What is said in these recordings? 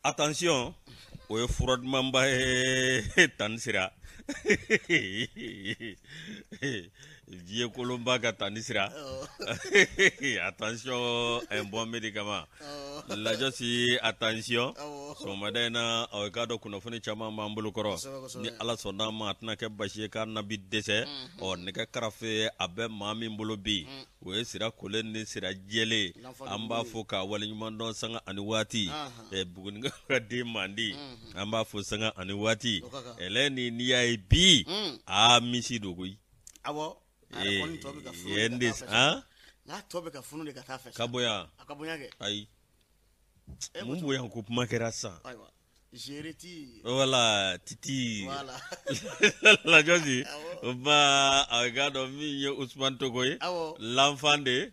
Attention, o ye fura dumanba ye tan sira vieux kolonba ka tan sira. Attention, un bon médicament. Lajɔsi, attention, sɔgɔmada in na, aw k'a dɔn kunnafoni caman b'an bolo kɔrɔ. Ni Ala sɔnna a ma, a tɛna kɛ basi ye k'an na bi dɛsɛ. Ɔ, nɛgɛ karafe a bɛ maa min bolo bi, o ye Sira Kolen ni Sira Jɛlen. An b'a fo k'a waleɲuman dɔn sanga ani waati. Bugunikaw ka den mandi, an b'a fo sanga ani waati. Ɛlɛ ni n'i y'a ye bi, aa, misi don koyi. Awɔ, n'a tɔ bɛ ka funu de ka taa fɛ. Ka bonya. A ka bonya kɛ. Ayi, mun bonya ko kuma kɛra sisan? Ayiwa, Jereti. Wala titi. Lajɔsi ba, a k'a dɔn min ye Usumani Togo ye, l'enfant de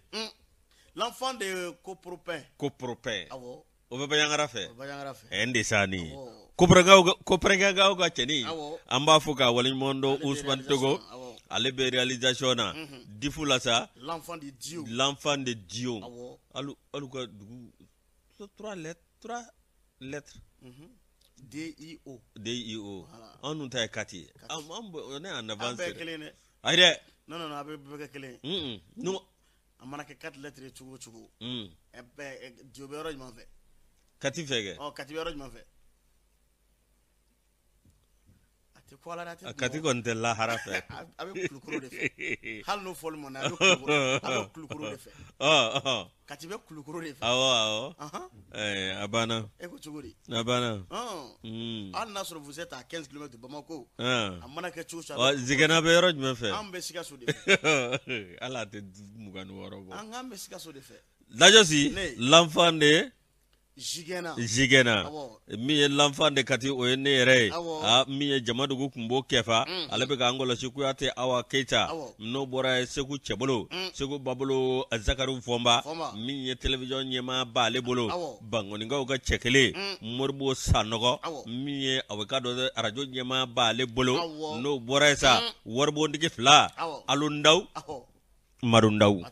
l'enfant de Kopropin. Kopropin. O bɛ Banjagara fɛ. Banjagara fɛ. Ɛ, n de sa nin Kopɛrɛnkɛkaw ka cɛnin, an b'a fo k'a waleɲuman dɔn. Usumani Togo, ale bɛ réalisation na difu la sa. L'enfant de Dio. L'enfant de Dio. Alu ka dugu, trois lettres, trois lettres. D-I-O. D-I-O. Anw dun ta ye Kati ye. On est en avance. An bɛɛ kelen dɛ. Ayi dɛ. Non, non, non, a bɛ bɛɛ kɛ kelen ye. Non. A mana kɛ quatre lettres ye cogo o cogo. Bɛɛ Dio bɛ yɔrɔ jumɛn fɛ? Kati fɛ kɛ. Ɔ, Kati bɛ yɔrɔ jumɛn fɛ? A tɛ ko ala dɛ. Kati kɔni tɛ lahara fɛ. A bɛ Kulukoro de fɛ. Hali n'o fɔli ma na, a bɛ Kulukoro de fɛ. Kati bɛ Kulukoro de fɛ. Awɔ, awɔ. A banna. E ko cogo di? A banna. Hali n'a sɔrɔ vous êtes à 15 km de Bamako. A mana kɛ cogo o cogo. Zigana bɛ yɔrɔ jumɛn fɛ? An bɛ Sikaso de fɛ. Hali a tɛ 26 bɔ. An bɛ Sikaso de fɛ. Lajɔsi, l'enfant de Zigɛnna. Zigɛnna. Min ye l'enfant de Kati, o ye ne yɛrɛ ye. Aa, min ye Jamadugu kun b'o kɛfa, ale bɛ k'an kɔlɔsi. Kuyate Awa Keyita, n'o bɔra ye Segu Cɛbolo, Segu Babolo Zakari Fɔnba, min ye télévision ɲɛmaa b'ale bolo, Bankɔnikaw ka cɛ kelen Moribo Sanɔgɔ, min ye a bɛ ka dɔn arajo ɲɛmaa b'ale bolo, n'o bɔra ye sa, waribontigi fila Alu Ndaw, Madu Ndaw.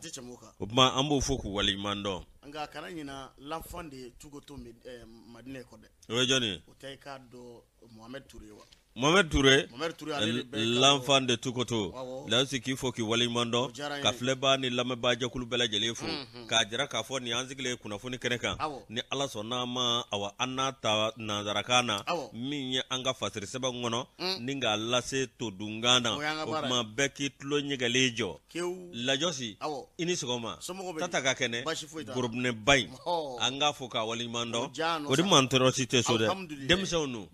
O tuma an b'o fo k'u waleɲuman dɔn. Nka kana ɲina l'enfant de Tukoto Madinɛ kɔ dɛ. O ye jɔn ye? O tɛ i k'a dɔn Mohamed Touré ye wa? Mohamed Touré. Mohamed Touré, ale de bɛ l'enfant de Tukoto. Lasi k'i fo k'i waleɲuman dɔn, ka filɛbaa ni lamɛnbaa jɛkulu bɛɛ lajɛlen fo, k'a jira k'a fɔ nin y'an sigilen kunnafoni kɛnɛ kan. Ni Ala sɔnna a ma, awa, an n'a ta nanzarakan na, min ye an ka fasiri sɛbɛn kɔnɔ, ni k'a lase todunkan na. O tuma bɛɛ k'i tulo ɲɛgɛlen jɔ. Lajɔsi, i ni sɔgɔma. Tata ka kɛnɛ, gorobinɛba in, an k'a fo k'a waleɲuman dɔn. O di man tɔɔrɔ si tɛ so dɛ, denmisɛnw dun,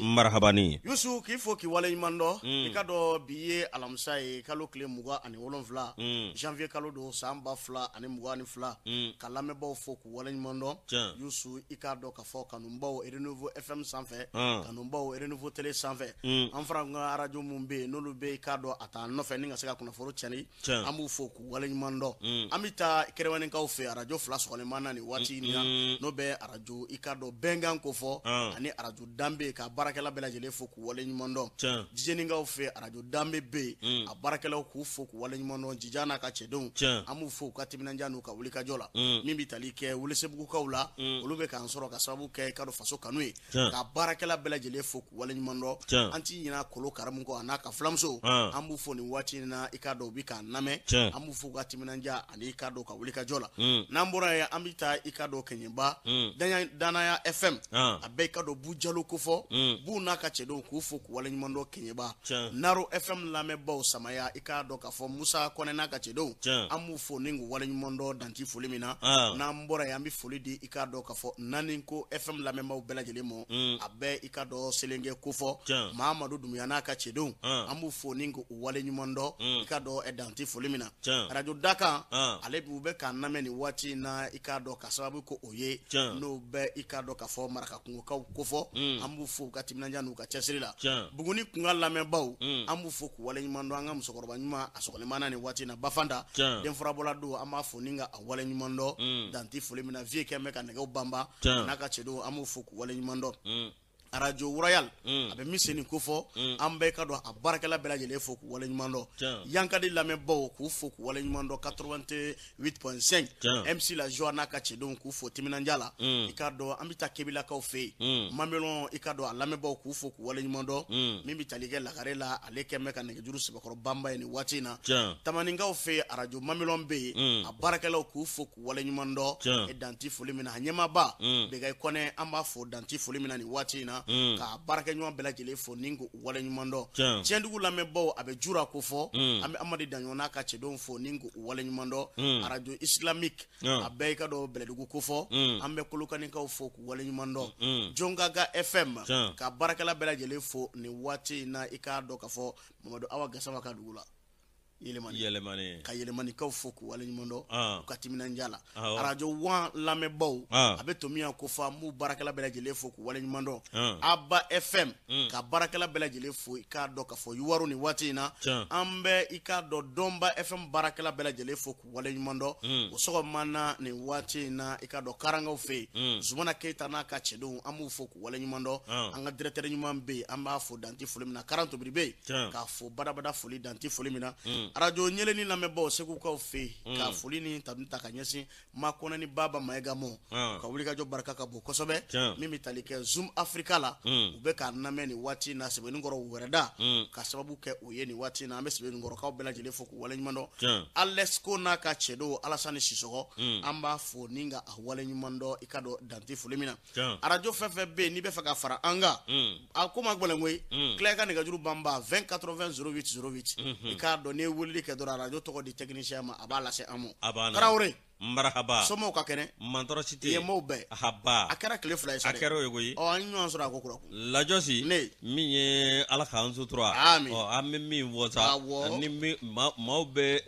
marahabani. Yusu, k'i fo k'i waleɲuman dɔn. I ka dɔn bi ye alamisa ye, kalo tile 27, janvier kalo don, san 2022. Ka lamɛnbaaw fo k'u waleɲuman dɔn. Yusu, i k'a dɔn k'a fɔ kanubaw Renouveau FM sanfɛ, kanubaw Renouveau télé sanfɛ, an fara ka arajo minnu bɛ yen, n'olu bɛ i k'a dɔn a t'an nɔfɛ ni ka se ka kunnafoni cɛni, an b'u fo k'u waleɲuman dɔn. An bɛ taa kɛrɛwanikaw fɛ, arajo fila sɔgɔlen na nin waati in na, n'o bɛ arajo i k'a dɔn bɛnkan ko fɔ ani arajo danbe, ka baarakɛla bɛɛ lajɛlen fo k'u waleɲuman dɔn. Jijeninkaw fɛ, arajo danbe bɛ yen, a baarakɛlaw k'u fo k'u waleɲuman dɔn. Jija n'a ka cɛdenw, an b'u fo u ka timinandiya n'u ka wulikajɔ la. Min bɛ tali kɛ Welesebugukaw la, olu bɛ k'an sɔrɔ ka sababu kɛ i ka dɔn faso kanu ye, ka baarakɛla bɛɛ lajɛlen fo k'u waleɲuman dɔn. An ti ɲina Kolo Karamu kɔ, a n'a ka filamuso, an b'u fo nin waati in na. I k'a dɔn u bɛ k'an lamɛn, an b'u fo u ka timinandiya ani i k'a dɔn ka wulikajɔ la. N'an bɔra yen, an bɛ taa i k'a dɔn Kɛɲɛba, Danaya FM, a bɛ i k'a dɔn Bu Jalo kofɔ, Bu n'a ka cɛdenw k'u fo k'u waleɲuman dɔn Kɛɲɛba. Naro FM lamɛnbaaw Samaya, i k'a dɔn k'a fɔ Musa Kɔnɛ n'a ka cɛdenw, an b'u fo ni k'u waleɲuman dɔn danti foli min na. N'an bɔra yen, an bɛ foli di i k'a dɔn k'a fɔ Naninko FM lamɛnbaaw bɛɛ lajɛlen ma, a bɛ i k'a dɔn Selenkɛ kofɔ, Mahamadu Dunbuya n'a ka cɛdenw, an b'u fo ni k'u waleɲuman dɔn i k'a dɔn danti foli min na. Arajo Dakan, ale u bɛ k'an lamɛn nin waati in na, i k'a dɔn ka sababu ko o ye, n'o bɛ i k'a dɔn k'a fɔ Marakakungokaw kofɔ, an b'u fo u ka timinandiya n'u ka cɛsiri la. Buguni kunkan lamɛnbaaw, an b'u fo k'u waleɲuman dɔn. An ka musokɔrɔba ɲuman a sɔgɔlen b'an na nin waati in na, Bafanta denfurabɔla don, an b'a fo ni ka a waleɲuman dɔn danti foli min na. Vieux kɛ bɛ ka nɛgɛw banban n'a ka cɛdenw, an b'u fo k'u waleɲuman dɔn. Arajo Royal a bɛ Miseni kofɔ, an bɛɛ ka dɔn a baarakɛla bɛɛ lajɛlen fo k'u waleɲuman dɔn. Yankadi lamɛnbaw k'u fo k'u waleɲuman dɔn 88.5 MC La Joie n'a ka cɛdenw k'u fo timinandiya la. I k'a dɔn an bɛ taa Kebilakaw fɛ yen, Mamelɔn, i k'a dɔn a lamɛnbaw k'u fo k'u waleɲuman dɔn. Min bɛ tali kɛ Lagare la, ale kɛn bɛ ka nɛgɛjuru sɛbɛkɔrɔ banba ye nin waati in na. Tamaninkaw fɛ yen, arajo Mamelɔn bɛ yen, a baarakɛlaw k'u fo k'u waleɲuman dɔn e danti foli min na. A ɲɛmaaba Bɛgayi Kɔnɛ, an b'a fo danti foli min na nin waati in na, ka baarakɛɲɔgɔn bɛɛ lajɛlen fo ni k'u waleɲuman dɔn. Tiɲɛdugu lamɛnbaw, a bɛ Jura kofɔ, an bɛ Amadi Daɲɔ n'a ka cɛdenw fo ni k'u waleɲuman dɔn. Arajo Islamique, a bɛɛ i ka dɔn Bɛlɛdugu kofɔ, an bɛ Kolokanikaw fo k'u waleɲuman dɔn. Jɔnkaga FM, ka baarakɛla bɛɛ lajɛlen fo nin waati in na. I k'a dɔn k'a fɔ Mamadu Awa Gasama ka dugu la Yɛlɛmani, ka Yɛlɛmanikaw fo k'u waleɲuman dɔn u ka timinandiya la. Arajo Wan lamɛnbaw, a bɛ Tomiya kofɔ, an b'u baarakɛla bɛɛ lajɛlen fo k'u waleɲuman dɔn. Aba FM, ka baarakɛla bɛɛ lajɛlen fo. I k'a dɔn k'a fɔ Yuwaru nin waati in na, an bɛ i k'a dɔn Dɔnba FM baarakɛla bɛɛ lajɛlen fo k'u waleɲuman dɔn o sɔgɔma na nin waati in na. I k'a dɔn Karangaw fɛ yen, Zumana Keyita n'a ka cɛdenw, an b'u fo k'u waleɲuman dɔn. An ka directeur ɲuman bɛ yen, an b'a fo danti foli min na. Karan Tobiri bɛ yen, k'a fo badabada foli danti foli min na. Arajo Ɲɛlɛni lamɛnbaw Segukaw fɛ yen, ka foli ni tanu ta ka ɲɛsin Makɔnɛ ni Baba Mayiga ma, ka wulikajɔ barika ka bon kosɛbɛ. Min bɛ tali kɛ Zoom Africa la, u bɛ k'a lamɛn nin waati in na Sebenikɔrɔ wɛrɛda, ka sababu kɛ o ye nin waati in na. An bɛ Sebenikɔrɔkaw bɛɛ lajɛlen fo k'u waleɲuman dɔn. Alesco n'a ka cɛdenw, Alasani Sisɔgɔ, an b'a fo ni ka a waleɲuman dɔn, i ka dɔn danti foli min na. Arajo fɛn fɛn bɛ yen n'i bɛ fɛ ka fara an kan, a ko ma gɛlɛn koyi. Tila i ka nɛgɛjuru banba 20 80 08 08. I k'a dɔn n'i ye weleli kɛ dɔrɔn, arajo tɔgɔ di technicien ma, a b'a lase an ma. Tarawele. Marahaba. Somɔgɔw ka kɛnɛ? Mantɔrɔ si tɛ yen. Maaw bɛɛ. Haba. A kɛra tile 2 ye sa dɛ. A kɛra o ye koyi. Ɔ, an ye ɲɔgɔn sɔrɔ a ko kura kun. Lajɔsi. Ne. Min ye Ala k'an sutura. Ami. Ɔ, an bɛ min fɔ sa. Awɔ. Ni min maaw bɛ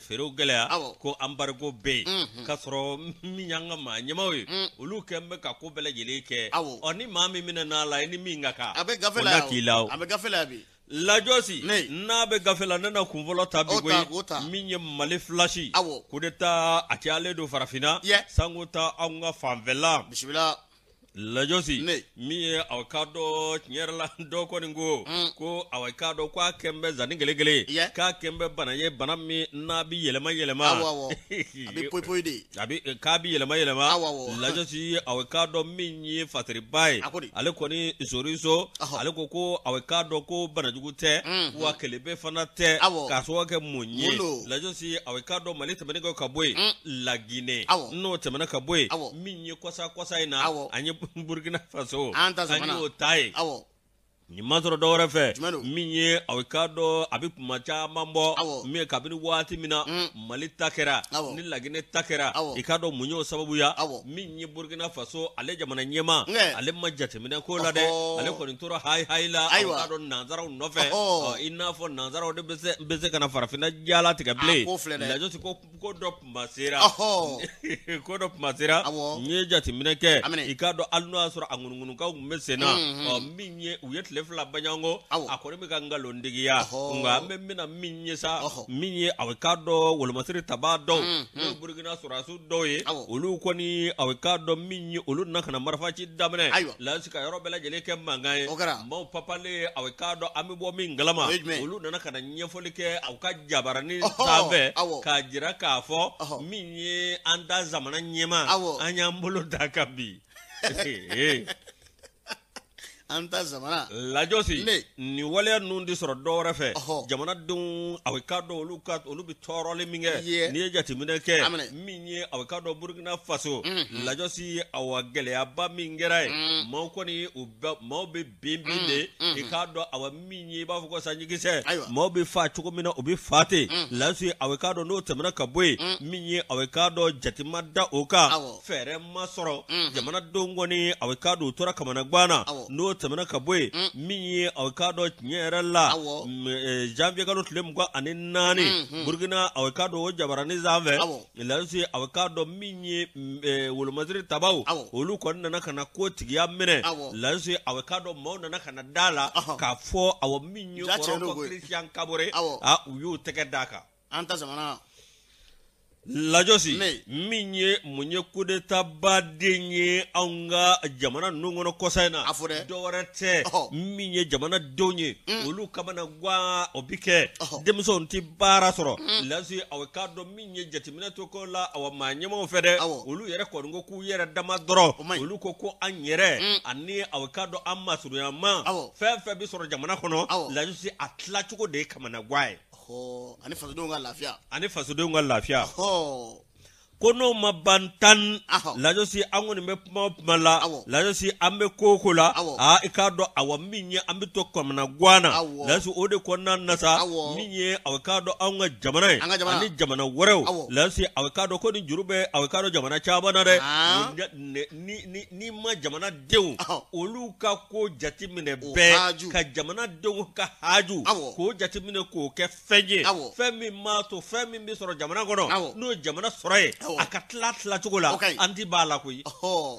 feerew gɛlɛya. Awɔ. Ko embargo bɛ yen. K'a sɔrɔ min y'an ka maa ɲɛmaaw ye. Olu kɛn bɛ ka ko bɛɛ lajɛlen kɛ. Awɔ. Ɔ, ni maa min minɛna a la, i ni min ka kan. A bɛ gafe la o na yan. k'i la o. A bɛ gafe la yan bi. Lajɔsi, Ne. n'a bɛ gafe la, ne na kun fɔlɔ ta bi O ta, koyi. o ta. Min ye Mali Flash. Awɔ. Coup d'état a cayalen don farafinna. Yɛ. Sanko ta anw ka fanfɛla. Bisimila. Lajɔsi, Ne. min ye aw k'a dɔn tiɲɛ yɛrɛ la, dɔw kɔni ko ko aw k'a dɔn k'a kɛn bɛ zanni kelen Yɛ. k'a kɛn bɛ bana ye, bana min n'a bɛ yɛlɛma yɛlɛma. Awɔ awɔ. A bɛ poyi poyi de. A bɛ k'a bɛ yɛlɛma yɛlɛma. Awɔ awɔ. Lajɔsi, aw k'a dɔn min ye fatiriba ye. A ko di? Ale kɔni soriso. Ɔhɔ. Ale ko ko aw k'a dɔn ko banajugu tɛ, wa kelebe fana tɛ. Awɔ. K'a sababu kɛ mun ye? Mun don? Lajɔsi, aw k'a dɔn Mali tɛmɛnen kɔ ka bɔ yen, Laginɛ. Awɔ. N'o tɛmɛna ka bɔ yen. Awɔ. Min ye kɔsa kɔsa in na. Awɔ. An ye Burkina Faso. An ta An y'o ta ye. Awɔ. Nin ma sɔrɔ dɔwɛrɛ fɛ. Jumɛn don? Min ye aw k'a dɔn a bɛ kuma caman bɔ. Awɔ. Min ye kabini waati min na Mali ta kɛra. Awɔ. Ni Laginɛ ta kɛra. Awɔ. I k'a dɔn mun y'o sababuya. Awɔ. Min ye Burkina Faso ale jamana ɲɛmaa. Nkɛ. Ale ma jateminɛ ko la dɛ. Ɔhɔ. Ale kɔni tora hayi hayi la. Ayiwa. Aw k'a dɔn nanzaraw nɔfɛ. Ɔhɔ. Ɔ, i n'a fɔ nanzaraw de bɛ se ka na farafinna jalatigɛ bilen. A ko filɛ dɛ. Lajɔsi ko ko dɔ kuma sera. Ɔhɔ. Ko dɔ kuma sera. Awɔ. N ye jateminɛ kɛ. Aminɛ. I k'a dɔn hali n'o y'a sɔrɔ a ŋunuŋunukanw tun bɛ sen na. Ɔ, min ye u ye tile 2 baɲanko. Awɔ. A kɔni bɛ ka nkalontigiya. Ɔhɔ. Nka an bɛ mina min ye sa. Ɔhɔ. Min ye aw k'a dɔn wolomasiri tabaa dɔw. N'o ye Burukina sɔrɔdasiw dɔw ye. Awɔ. Olu kɔni aw k'a dɔn min ye olu nana ka na marifaci daminɛ. Ayiwa. Lasi ka yɔrɔ bɛɛ lajɛlen kɛ mankan ye. O kɛra. Maaw papalen aw k'a dɔn an bɛ bɔ min kalama. O ye jumɛn ye? Olu nana ka na ɲɛfɔli kɛ aw ka jabaranin Ɔhɔ. sanfɛ. Awɔ. K'a jira k'a fɔ Ɔhɔ. min ye an ta zamana ɲɛmaa. Awɔ. An y'an bolo d'a kan bi. An ta zamana. Lajɔsi, Ne. nin waleya ninnu tɛ sɔrɔ dɔwɛrɛ fɛ. Ɔhɔ. Jamanadenw aw k'a dɔn olu ka olu bɛ tɔɔrɔli min kɛ. Ye. N'i ye jateminɛ kɛ. Aminɛ. Min ye aw k'a dɔn Burukina Faso. Lajɔsi, awa gɛlɛyaba min kɛra yen. Maaw kɔni u bɛ maaw bɛ bin bin de. I k'a dɔn awa min ye i b'a fɔ ko sanjikisɛ. Ayiwa. Maaw bɛ fa cogo min na u bɛ fa ten. Lajɔsi, aw k'a dɔn n'o tɛmɛna ka bɔ yen. Min ye aw k'a dɔn jate ma da o kan. Awɔ. Fɛɛrɛ ma sɔrɔ. Jamanadenw kɔni aw k'a dɔn u tora kamanagan na. Awɔ. N'o tɛmɛna ka bɔ yen, min ye aw k'a dɔn tiɲɛ yɛrɛ la. Awɔ. Janvier kalo tile 24, Burukina aw k'a dɔn o jabaranin sanfɛ. Awɔ. Lajɔsi, aw k'a dɔn min ye wolomasiri tabaw. Awɔ. Olu kɔni nana ka na ko tigiya minɛ. Awɔ. Lajɔsi, aw k'a dɔn maaw nana ka na da la. Ɔhɔ. K'a fɔ awɔ min ye Ja tiɲɛ kɔrɔ don ko koyi. Christian Kabore. Awɔ. Aa, u y'u tɛgɛ d'a kan. An ta zamana. Lajɔsi min ye mun ye coup d'état baden ye anw ka jamana ninnu kɔnɔ kɔsa in na, dɔwɛrɛ tɛ min ye jamanadenw ye olu kamanagan o bi kɛ denmisɛnw tɛ baara sɔrɔ. Lasi aw k'a dɔn min ye jateminɛ to ko la awa maa ɲɛmaaw fɛ dɛ, olu yɛrɛ kɔni ko k'u yɛrɛ dama dɔrɔn, olu ko ko an yɛrɛ ani aw k'a dɔn an masurunyama fɛn fɛn bɛ sɔrɔ jamana kɔnɔ, Lajɔsi a tilacogo de ye kamanagan ye. Ani fasodenw ka lafiya, ani fasodenw ka lafiya. Ko n'o ma ban tan, Lajɔsi an kɔni bɛ kuma o kuma la, Lajɔsi an bɛ ko o ko la, aa i k'a dɔn awa min ye an bɛ to kamanagan na, Lajɔsi o de kɔnɔna na sa min ye aw k'a dɔn anw ka jamana ye ani jamana wɛrɛw, Lajɔsi aw k'a dɔn ko ni juru bɛ aw k'a dɔn jamana caman na dɛ. N'i ma jamanadenw olu ka ko jateminɛ bɛɛ ka jamanadenw ka haju k'o jateminɛ k'o kɛ fɛn ye fɛn min b'a to fɛn min bɛ sɔrɔ jamana kɔnɔ n'o ye jamana sɔrɔ ye a ka tila tilacogo la an ti b'a la koyi.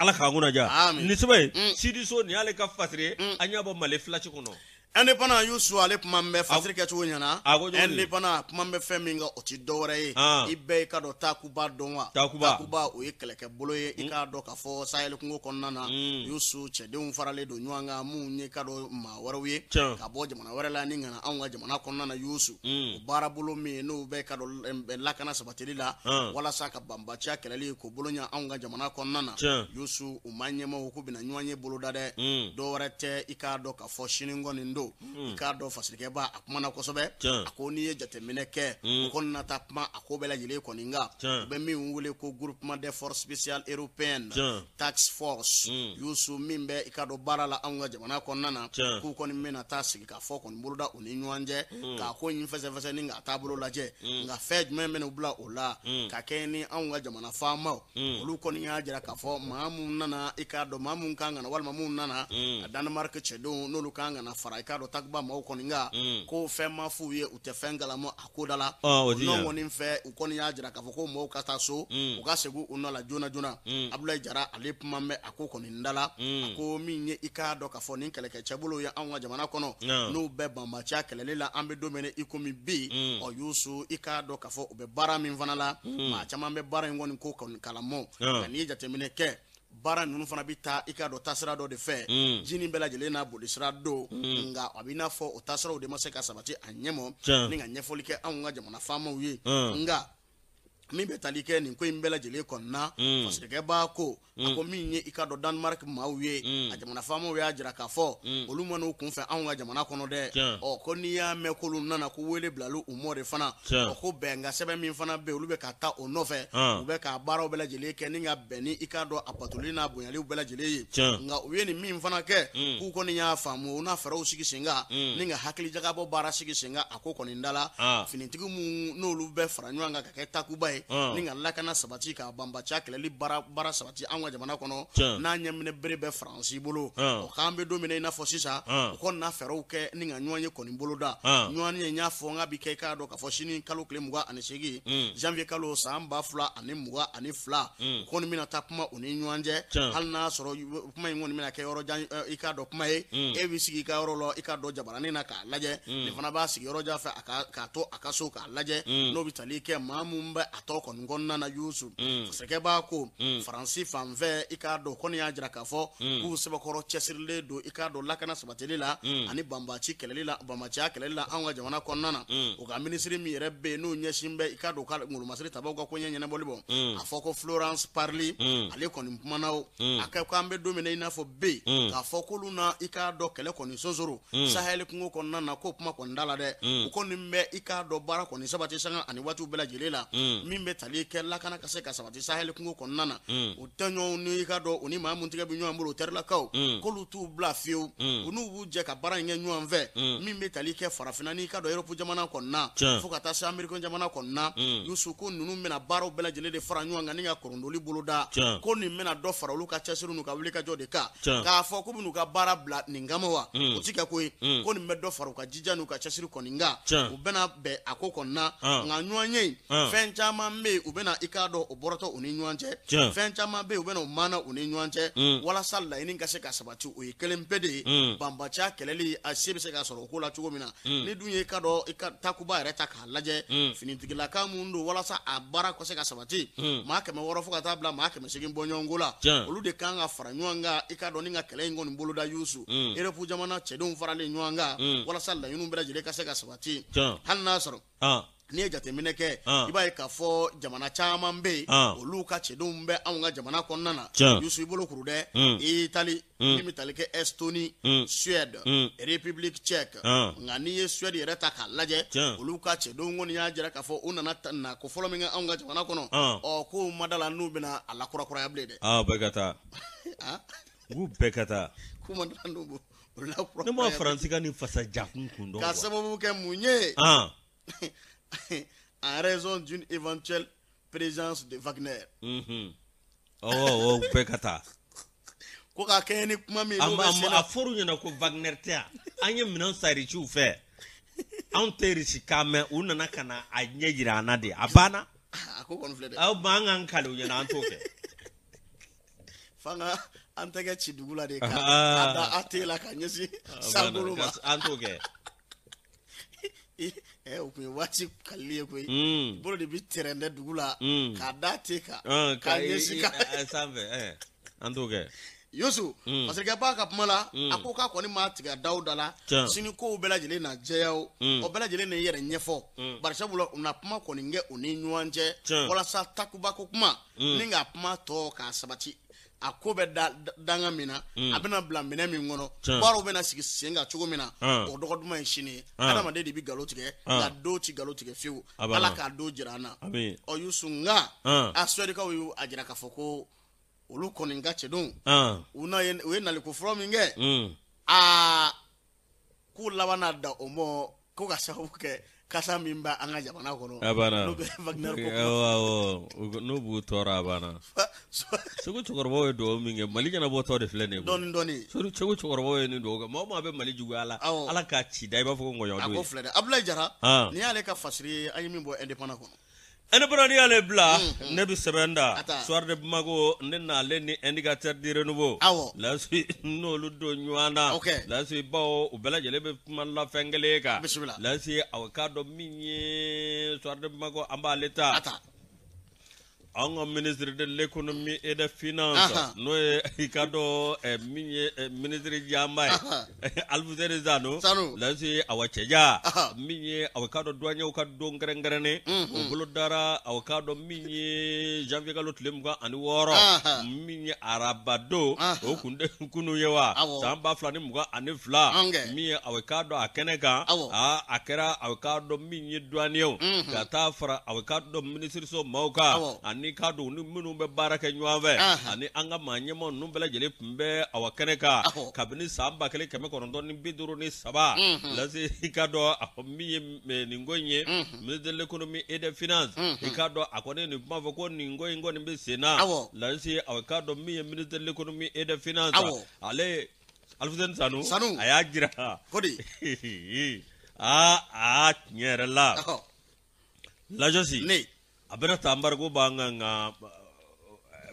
Ala k'an kunna diya. Nin sɛbɛn ye Sidiso nin y'ale ka fasiri ye, an y'a bɔ Mali Flash kɔnɔ. Indépendant Yusu ale kuma bɛ fasiri kɛcogo ɲɛna. Indépendant kuma bɛ fɛn min kan o tɛ dɔwɛrɛ ye, i bɛɛ i k'a dɔn Takuba dɔn wa? Takuba o ye kɛlɛkɛbolo ye, i k'a dɔn k'a fɔ Sahel kungo kɔnɔna na, Yusu cɛdenw faralen don ɲɔgɔn kan minnu ye k'a dɔn maa wɛrɛw ye ka bɔ jamana wɛrɛ la ni ka na anw ka jamana kɔnɔna na. Yusu o baarabolo min n'o bɛ k'a dɔn lakana sabatili la walasa ka banbaanciya kɛlɛli k'o bolo ɲɛ anw ka jamana kɔnɔna na. Yusu u maa ɲɛmaaw k'u bɛna ɲɔgɔn ye boloda dɛ, dɔwɛrɛ tɛ i k'a dɔn k'a fɔ sini kɔni don. I k'a dɔn fasirikɛba a kumana kosɛbɛ, a ko n'i ye jateminɛ kɛ o kɔni na taa kuma a ko bɛɛ lajɛlen kɔni kan, u bɛ min wele ko groupement des forces spéciales européennes task force, Yusu min bɛ i k'a dɔn baara la anw ka jamana kɔnɔna na, k'u kɔni bɛna taa sigi ka fɔ kɔni boloda u ni ɲɔgɔn cɛ k'a ko in fɛsɛfɛsɛ ni k'a taabolo lajɛ. Nka fɛn jumɛn bɛna u bila o la ka kɛ ni anw ka jamana faamaw olu kɔni y'a jira k'a fɔ maa minnu nana i k'a dɔn maa minnu kan ka na walima minnu nana a Danemark cɛdenw n'olu kan ka na fara i k'a dɔn Takuba maaw kɔni kan, ko fɛn ma f'u ye, u tɛ fɛn kalama a ko da la. O nɔ kɔni fɛ u kɔni y'a jira k'a fɔ ko maaw ka taa so, u ka segin u nɔ la joona joona. Abdoulaye Jara ale kuma bɛ a ko kɔni da la, a ko min ye i k'a dɔn k'a fɔ nin kɛlɛkɛ cɛbolo ye anw ka jamana kɔnɔ n'u bɛ banbaanciya kɛlɛli la an bɛ don min i komi bi, ɔ Yusu i k'a dɔn k'a fɔ u bɛ baara min fana la, maa caman bɛ baara in kɔni ko kɔni kalama. Nka n'i ye jateminɛ kɛ baara ninnu fana bɛ taa i k'a dɔn taasira dɔ de fɛ, ji nin bɛɛ lajɛlen n'a bolisira don, nka a bɛ n'a fɔ o taasiraw de ma se ka sabati a ɲɛmɔ ni ka ɲɛfɔli kɛ anw ka jamana faamaw ye. Nka min bɛ tali kɛ nin ko in bɛɛ lajɛlen kɔnɔna, fasirikɛba ko a ko min ye i k'a dɔn Danemark maaw ye, a jamana faamaw y'a jira k'a fɔ olu ma n'u kunfɛ anw ka jamana kɔnɔ dɛ. Ɔ ko n'i y'a mɛn k'olu nana ko wele bilala u mɔ de fana, ɔ ko bɛnkan sɛbɛn min fana bɛ yen olu bɛ ka taa o nɔfɛ, u bɛ ka baaraw bɛɛ lajɛlen kɛ ni ka bɛn ni i k'a dɔn a batoli n'a bonyaliw bɛɛ lajɛlen ye. Nka u ye nin min fana kɛ, k'u kɔni y'a faamu u n'a fɛɛrɛw sigi sen kan ni ka hakilijagabɔ baara sigi sen kan a ko kɔni da la. Finitigi minnu n'olu bɛ fara ɲɔgɔn kan ka kɛ Takuba ye ni ka lakana sabati ka banbaanciya kɛlɛli baara sabati anw ka jamana kɔnɔ n'a ɲɛminɛ bere bɛ Faransi bolo, o k'an bɛ don min na i n'a fɔ sisan u kɔni na fɛɛrɛw kɛ ni ka ɲɔgɔn ye kɔni boloda. Ɲɔgɔn ye n y'a fɔ n k'a bɛ kɛ i k'a dɔn k'a fɔ sini kalo tile 28 janvier kalo san 2022, u kɔni bɛna taa kuma u ni ɲɔgɔn cɛ, hali n'a sɔrɔ kuma in kɔni bɛna kɛ yɔrɔ jan i k'a dɔn kuma ye, e bɛ sigi i ka yɔrɔ la i k'a dɔn jabaranin na k'a lajɛ, nin fana b'a sigi yɔrɔ jan fɛ k'a to a ka so k'a lajɛ, n'o bɛ tali kɛ maa min bɛ a tɔ kɔni kɔnɔna na. Yusu fasirikɛba ko Faransi fanfɛ i k'a dɔn kɔni y'a jira k'a fɔ k'u sɛbɛkɔrɔ cɛsirilen don i k'a dɔn lakana sabatili la ani banbaanci kɛlɛli la, banbaanciya kɛlɛli la anw ka jamana kɔnɔna na. U ka minisiri min yɛrɛ bɛ yen n'o ɲɛsin bɛ i k'a dɔn ka ngolomasiri tabaw ka koɲɛ ɲɛnabɔli bɔ, a fɔ ko Florence Parly, ale kɔni kumana o a kɛ k'an bɛ don min na i n'a fɔ bi k'a fɔ k'olu na i k'a dɔn kɛlɛ kɔni sonsoro Sahel kungo kɔnɔna na, k'o kuma kɔni da la dɛ. U kɔni bɛ i k'a dɔn baara kɔni sabati sanga ani waatiw bɛɛ lajɛlen la min bɛ tali kɛ lakana ka se ka sabati Sahel kungo kɔnɔna na. U tɔɲɔgɔnw ni i k'a dɔn u ni maa mun tigɛ bɛ ɲɔgɔn bolo, u terilakaw, k'olu t'u bila fiyewu, u n'u b'u jɛ ka baara in kɛ ɲɔgɔn fɛ min bɛ tali kɛ farafinna n'i k'a dɔn Europe jamana kɔnɔna fo ka taa se Ameriki jamana kɔnɔna. Yusu ko ninnu bɛna baaraw bɛɛ lajɛlen de fara ɲɔgɔn kan ni ka korondoli boloda, ko nin bɛna dɔ fara olu ka cɛsiri n'u ka wulikajɔ de kan. K'a fɔ k'u bɛn'u ka baara bila nin kama wa, o ti kɛ ko ye, ko nin bɛ dɔ fara u ka jija n'u ka cɛsiri kɔni kan, u bɛna bɛn a ko kɔnɔna. Nka ɲɔgɔn ye fɛn caman caman bɛ yen u bɛna i k'a dɔn o bɔrɔtɔ u ni ɲɔgɔn cɛ, fɛn caman bɛ yen u bɛna o maana u ni ɲɔgɔn cɛ walasa laɲini ka se ka sabati. O ye kelen pe de ye, banbaanciya kɛlɛli a se bɛ se ka sɔrɔ o ko la cogo min na. Ni dun ye i k'a dɔn i ka takuba yɛrɛ ta k'a lajɛ, finitigilaka mun don walasa a baara ka se ka sabati, maa 600 fo ka taa bila maa 800 bɔɲɔgɔnko la, olu de kan ka fara ɲɔgɔn kan i k'a dɔn ni ka kɛlɛ in kɔni boloda. Yusu, Erɔpu jamana cɛdenw faralen ɲɔgɔn kan walasa laɲiniw bɛɛ lajɛlen ka se ka sabati. Hali n'a sɔrɔ n'i ye jateminɛ kɛ, i b'a ye k'a fɔ jamana caman bɛ yen, olu ka cɛdenw bɛ anw ka jamana kɔnɔna na. Yusu, i bolo kuru dɛ, Itali, min bɛ tali kɛ Estonie, Suède, République tchèque. Nka n'i ye Suède yɛrɛ ta k'a lajɛ, olu ka cɛdenw kɔni y'a jira k'a fɔ u nana na ko fɔlɔ min kɛ anw ka jamana kɔnɔ, ɔ ko ma da la n'u bɛna a lakurakuraya bilen dɛ. Bɛɛ ka taa, u bɛɛ ka taa. K'u ma da la n'u b'o lakurakuraya. Ne ma Faransi ka nin fasa jakun kun dɔn. Ka sababu kɛ mun ye? En raison d'une éventuelle présence de Wagner. Ɔ, bɛɛ ka taa. Ko ka kɛɲɛ ni kuma min n'o bɛ sen na. A fɔr'u ɲɛna ko Wagner tɛ yan, an ye minɛn san Irisiw fɛ, anw tɛ Irisi kan mɛn, u nana ka na a ɲɛ jira an na de, a banna. A ko kɔni filɛ dɛ. Aw ma an k'an kali u ɲɛna, an t'o kɛ. F'an ka an tɛgɛ ci dugu la de ka a da a te la ka ɲɛsin sankolo ma. An t'o kɛ. O tun ye waati kalili ye koyi. Bolo de bɛ tɛrɛndɛ dugu la k'a da te kan k'a ɲɛsin ka sanfɛ, an t'o kɛ. Yusu, parce que b'a ka kuma la, a ko k'a kɔni maa tigɛ Dawuda la, sini kow bɛɛ lajɛlen na jɛya, o o bɛɛ lajɛlen na i yɛrɛ ɲɛfɔ. Bari sabula u na kuma kɔni kɛ u ni ɲɔgɔn cɛ walasa takuba ko kuma ni k'a kuma tɔ k'a sabati, a ko bɛ da danga min na, a bɛna bila minɛ min kɔnɔ, baaraw bɛna sigi sen kan cogo min na. O dɔgɔ duman ye sini ye. Adamaden de bɛ nkalon tigɛ, nka don ti nkalon tigɛ fiyewu. Ala k'a don jira an na. Ɔ Yusu, nka a Suwɛdikaw y'u a jira k'a fɔ ko olu kɔni ka cɛdenw, u na u ye naliko fɔlɔ min kɛ, aa k'u laban na da o mɔ ko ka sababu kɛ kasa min bɛ an ka jamana kɔnɔ. A banna. N'o bɛ Wagner ko. N'o b'u tɔɔrɔ, a banna. Segu cɛkɔrɔbaw ye dugawu min kɛ, Mali ɲɛnabɔtɔ de filɛ nin ye. Dɔɔni dɔɔni. Segu cɛkɔrɔbaw ye nin dugawu kɛ, maa o maa bɛ Mali juguya la, Ala k'a ci da i b'a fɔ ko ŋɔɲɔ. A ko filɛ dɛ, Abulayi Jara, nin y'ale ka fasiri ye, an ye min bɔ Indépendant kɔnɔ. Indépendant, n'i y'ale bila, ne bɛ sɛbɛn da Soir de Bamako, ne n'ale ni Indicateur du Renouveau Lasi, n'olu don ɲɔgɔn na Lasi, bawo u bɛɛ lajɛlen bɛ kuma la fɛn kelen kan. Lasi, aw k'a dɔn min ye Soir de Bamako, an b'ale ta. An ka ministre de l'économie et des finances, n'o ye i ka dɔn min ye ministre jamba ye, Alfuseni Sanu Lasi, awa cɛja min ye, aw k'a dɔn douaniers ka don kɛrɛnkɛrɛnnen o bolo dara, aw k'a dɔn min ye janvier kalo tile 26, min ye araba don, o kun tɛ kunun ye wa, san 2022, min ye aw k'a dɔn a kɛnɛ kan, a kɛra aw k'a dɔn min ye douaniers ka taa fara aw k'a dɔn minisiriso maaw kan, ani k'a dɔn ni minnu bɛ baara kɛ ɲɔgɔn fɛ, ani an ka maa ɲɛmaa ninnu bɛɛ lajɛlen tun bɛ awa kɛnɛ kan kabini san 1953. Lasi, i k'a dɔn a min ye nin ko in ye, ministre de l'économie et des finances, i k'a dɔn a kɔni nin kuma fɔ ko nin ko in kɔni bɛ sen na. Lasi, aw k'a dɔn min ye ministre de l'économie et des finances, ale Alfuseni Sanu, a y'a jira aa aa tiɲɛ yɛrɛ la, Lajɔsi, a bɛna taa embargo b'an kan, nka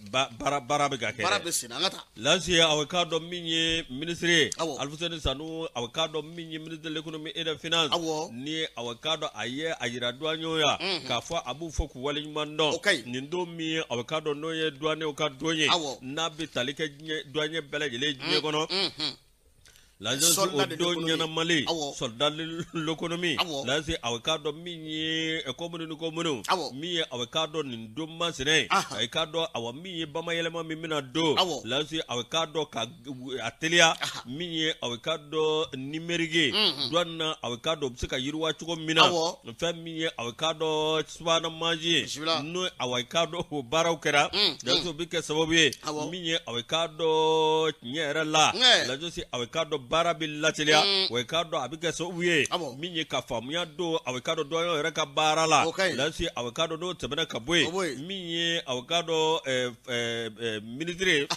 baara bɛ ka kɛ. Baara bɛ sen na, an ka taa. Lasi, aw k'a dɔn min ye ministre ye, Alfuseni Sanu, aw k'a dɔn min ye ministre de l'économie et des finances, ni aw k'a dɔn a ye a jira douaniers ya k'a fɔ a b'u fɔ k'u waleɲuman dɔn nin don min ye, aw k'a dɔn n'o ye douaniers ka don ye, n'a bɛ tali kɛ diɲɛ douanier bɛɛ lajɛlen diɲɛ kɔnɔ. L'agence o don ɲɛnamali soldat de l'économie. Lasi, aw k'a dɔn min ye commune ni commune, min ye aw k'a dɔn nin don masina ye, a k'a dɔn awa min ye bamayɛlɛma min bɛna don. Lasi, aw k'a dɔn ka a teliya min ye, aw k'a dɔn numérique douane na, aw k'a dɔn u bɛ se ka yiriwa cogo min na, fɛn min ye aw k'a dɔn subahana mansin ye, n'o aw k'a dɔn o baaraw kɛra. Lasi, o bɛ kɛ sababu ye min ye, aw k'a dɔn tiɲɛ yɛrɛ la, Lasi, aw k'a dɔn baara bɛ lateliya, o k'a dɔn a bɛ kɛ sababu ye min ye ka faamuya don aw k'a dɔn douaniers yɛrɛ ka baara la. Lasi, aw k'a dɔn n'o tɛmɛna ka bɔ yen, min ye aw k'a dɔn ministre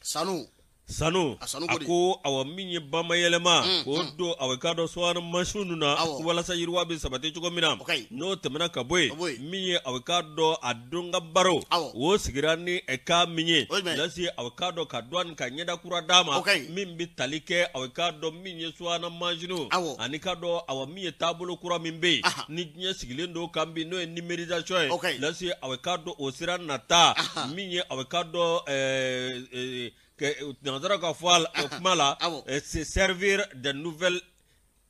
Sanu. Sanu A Sanu a ko di? Ko awa min ye bamayɛlɛma k'o don awa k'a dɔn subahana mansinw ninnu na Awɔ. walasa yiriwa bɛ sabati cogo min na. O ka ɲi. N'o tɛmɛna ka bɔ yen, Ka bɔ yen. min ye awa k'a dɔn a don ka baro Awɔ. o sigira ni ka min ye O ye jumɛn ye? Lasi awa k'a dɔn ka douane ka ɲɛda kura d'a ma O ka ɲi. min bɛ tali kɛ awa k'a dɔn min ye subahana mansinw Awɔ. ani k'a dɔn awa min ye taabolo kura min bɛ yen Aha. ni diɲɛ sigilen don kan bi, n'o ye numérisation ye. O ka ɲi. Lasi awa k'a dɔn o sira nata Aha. min ye awa k'a dɔn nansara ka fɔ a la, kuma la, Awɔ. Se servir des nouvelles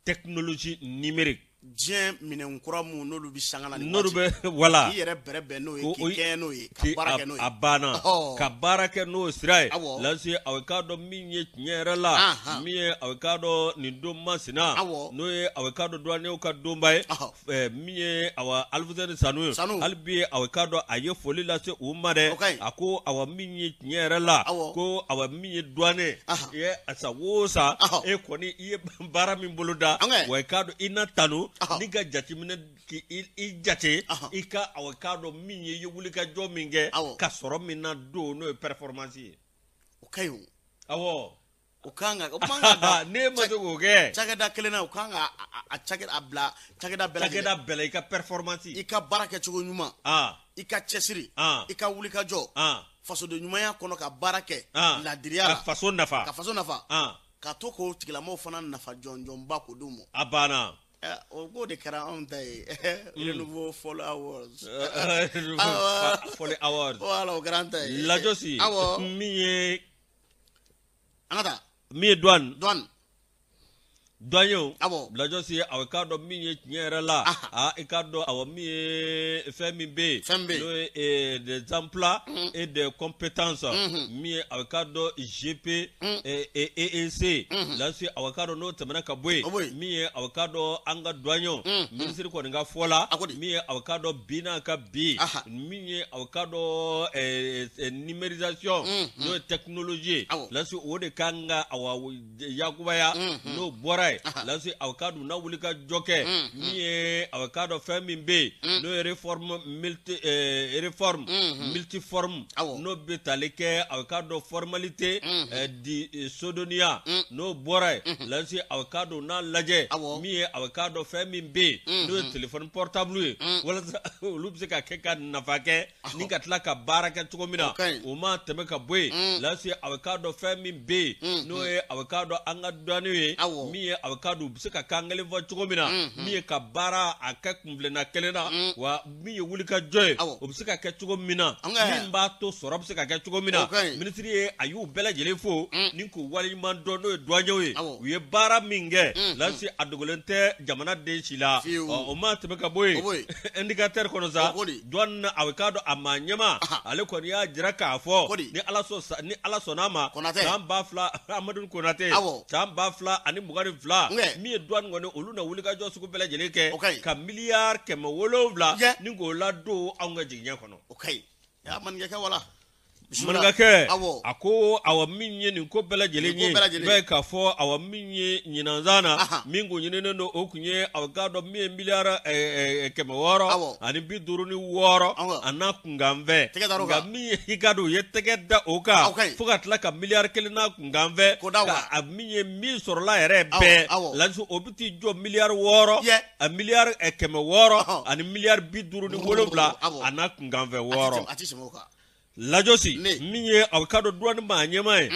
technologies numériques. Diɲɛ minɛn kura mun n'olu bɛ sanga na nin N'olu waati. bɛ, voilà. K'i yɛrɛ bɛrɛ bɛn n'o ye, Ko k'i kɛɲɛ n'o ye, ka baara kɛ n'o ye. A banna. Ɔhɔ. Ka baara kɛ n'o sira ye. Awɔ. Lasi aw k'a dɔn min ye tiɲɛ yɛrɛ la, Ahan. min ye aw k'a dɔn nin don masina, Awɔ. n'o ye aw k'a dɔn douaniers ka donba ye, Ɔhɔ. Min ye awa Alifuseni Sanu ye, Sanu. hali bi aw k'a dɔn a ye foli lase u ma dɛ. O ka ɲi. A ko awa min ye tiɲɛ yɛrɛ la, Awɔ. ko awa min ye douanier Ahan. ye, a san o san Ɔhɔ. e kɔni i ye baara min boloda, An kɛ. wa i k'a dɔn i na tanu Ɔhɔ. ni ka jateminɛ k'i i jate Ɔhɔ. i ka awa k'a dɔn min ye i ye wulikajɔ min kɛ Awɔ. ka sɔrɔ min na don, n'o ye performance ye. O ka ɲi o. Awɔ. O kan ka o man ka da Ne ma se k'o kɛ. Cakɛda kelen na, o kan ka a cakɛda a bila cakɛda bɛɛ lajɛlen. Cakɛda bɛɛ la, i ka performance. I ka baara kɛcogo ɲuman, i ka cɛsiri, Ah. i ka wulikajɔ fasoden ɲumanya kɔnɔ, ka baara kɛ ladiriya ka la, faso nafa. Ka faso nafa, ka to k'o tigilamɔgɔw fana nafa jɔnjɔnba k'o d'u ma. A banna. O k'o de kɛra anw ta ye, Renouveau Folly Awards. Folly Awards. Voilà, o kɛra an ta ye. Lajɔsi Awɔ. min ye An ka taa. Min ye douane Douane. Douaniers. Awɔ. Lajɔsi aw k'a dɔn min ye tiɲɛ yɛrɛ la, Aha. i k'a dɔn awa min ye fɛn min bɛ yen, Fɛn bɛ yen. n'o ye des emplois et des compétences, min ye aw k'a dɔn GP et EEC. Lasi aw k'a dɔn n'o tɛmɛna ka bɔ O bɔ yen, yen. min ye aw k'a dɔn an ka douaniers, minisiri kɔni ka fɔ la, A ko di? min ye aw k'a dɔn bi n'a ka bi, Aha. min ye aw k'a dɔn numérisation, n'o ye technologie ye. Awɔ. Lasi o de kan ka awa yakubaya. N'o bɔra yen, lasi aw k'a dɔn n'a wuli ka jɔ kɛ min ye aw k'a dɔn fɛn min bɛ yen, n'o ye réforme multiforme, Awɔ. n'o bɛ tali kɛ aw k'a dɔn formalité di sodoniya. N'o bɔra yen, lasi aw k'a dɔn n'a lajɛ Awɔ. min ye aw k'a dɔn fɛn min bɛ yen, n'o ye téléphone portable ye, walasa olu bɛ se ka kɛ ka nafa kɛ ni ka tila ka baara kɛ cogo min na. O ka ɲi. O ma tɛmɛ ka bɔ yen, lasi aw k'a dɔn fɛn min bɛ yen, n'o ye aw k'a dɔn an ka douane ye, Awɔ. min ye aw k'a dɔn u bɛ se ka kan kelen fɔ cogo min na, min ye ka baara a kɛ kunfilenna kelen na, wa min ye wulikajɔ ye, Awɔ. o bɛ se ka kɛ cogo min na, An ka- min b'a to sɔrɔ bɛ se ka kɛ cogo min na. O ka ɲi. Minisiri ye a y'u bɛɛ lajɛlen fo ni k'u waleɲuman dɔn, n'o ye douaniers ye, Awɔ. u ye baara min kɛ, lasi a dogolen tɛ jamana den si la. Fiyewu. Ɔ, o ma tɛmɛ ka bɔ O bɔ yen, yen. Indicateur kɔnɔ sa, O ko di? douane na, a k'a dɔn a maa ɲɛma, Aha. ale kɔni y'a jira k'a fɔ Ko di? ni Ala sɔnna a ma, Konatɛ. san 2000, Amadu Konatɛ, Awɔ. san 2022, Nkɛ. min ye douane kɔni, olu na wulikajɔ sugu bɛɛ lajɛlen kɛ O ka ɲi. ka miliyari 700 Yɛ. ni k'o ladon anw ka jigiɲɛ kɔnɔ. O ka ɲi, yaa maninkakɛ, wala bisimila. Maninkakɛ, Awɔ. a ko awa min ye nin ko bɛɛ lajɛlen Nin ko ye, bɛɛ lajɛlen. i b'a ye k'a fɔ awa min ye ɲinanzan na, Ahan. min kun ɲininen don, o kun ye awa k'a dɔn min ye miliyari 600 Awɔ. ani 56 Awɔ. a n'a kunkanfɛn. Tɛgɛ dar'o nka kan. min ye i k'a dɔn u ye tɛgɛ da o kan Aw ka ɲi. fo ka tila ka miliyari 1 n'a kunkanfɛn K'o da o ka kan. a min ye min sɔrɔla yɛrɛ Awɔ, bɛɛ awɔ. lasi, o bɛ t'i jɔ miliyari 6, Yɛ. a miliyari 600 Ɔhɔn. ani miliyari 57 Awɔ. a n'a kunkanfɛn A ti 6. tɛmɛ- a ti tɛmɛ o kan. Lajɔsi Ne. min ye a ka dɔn douane maa ɲɛmaa ye,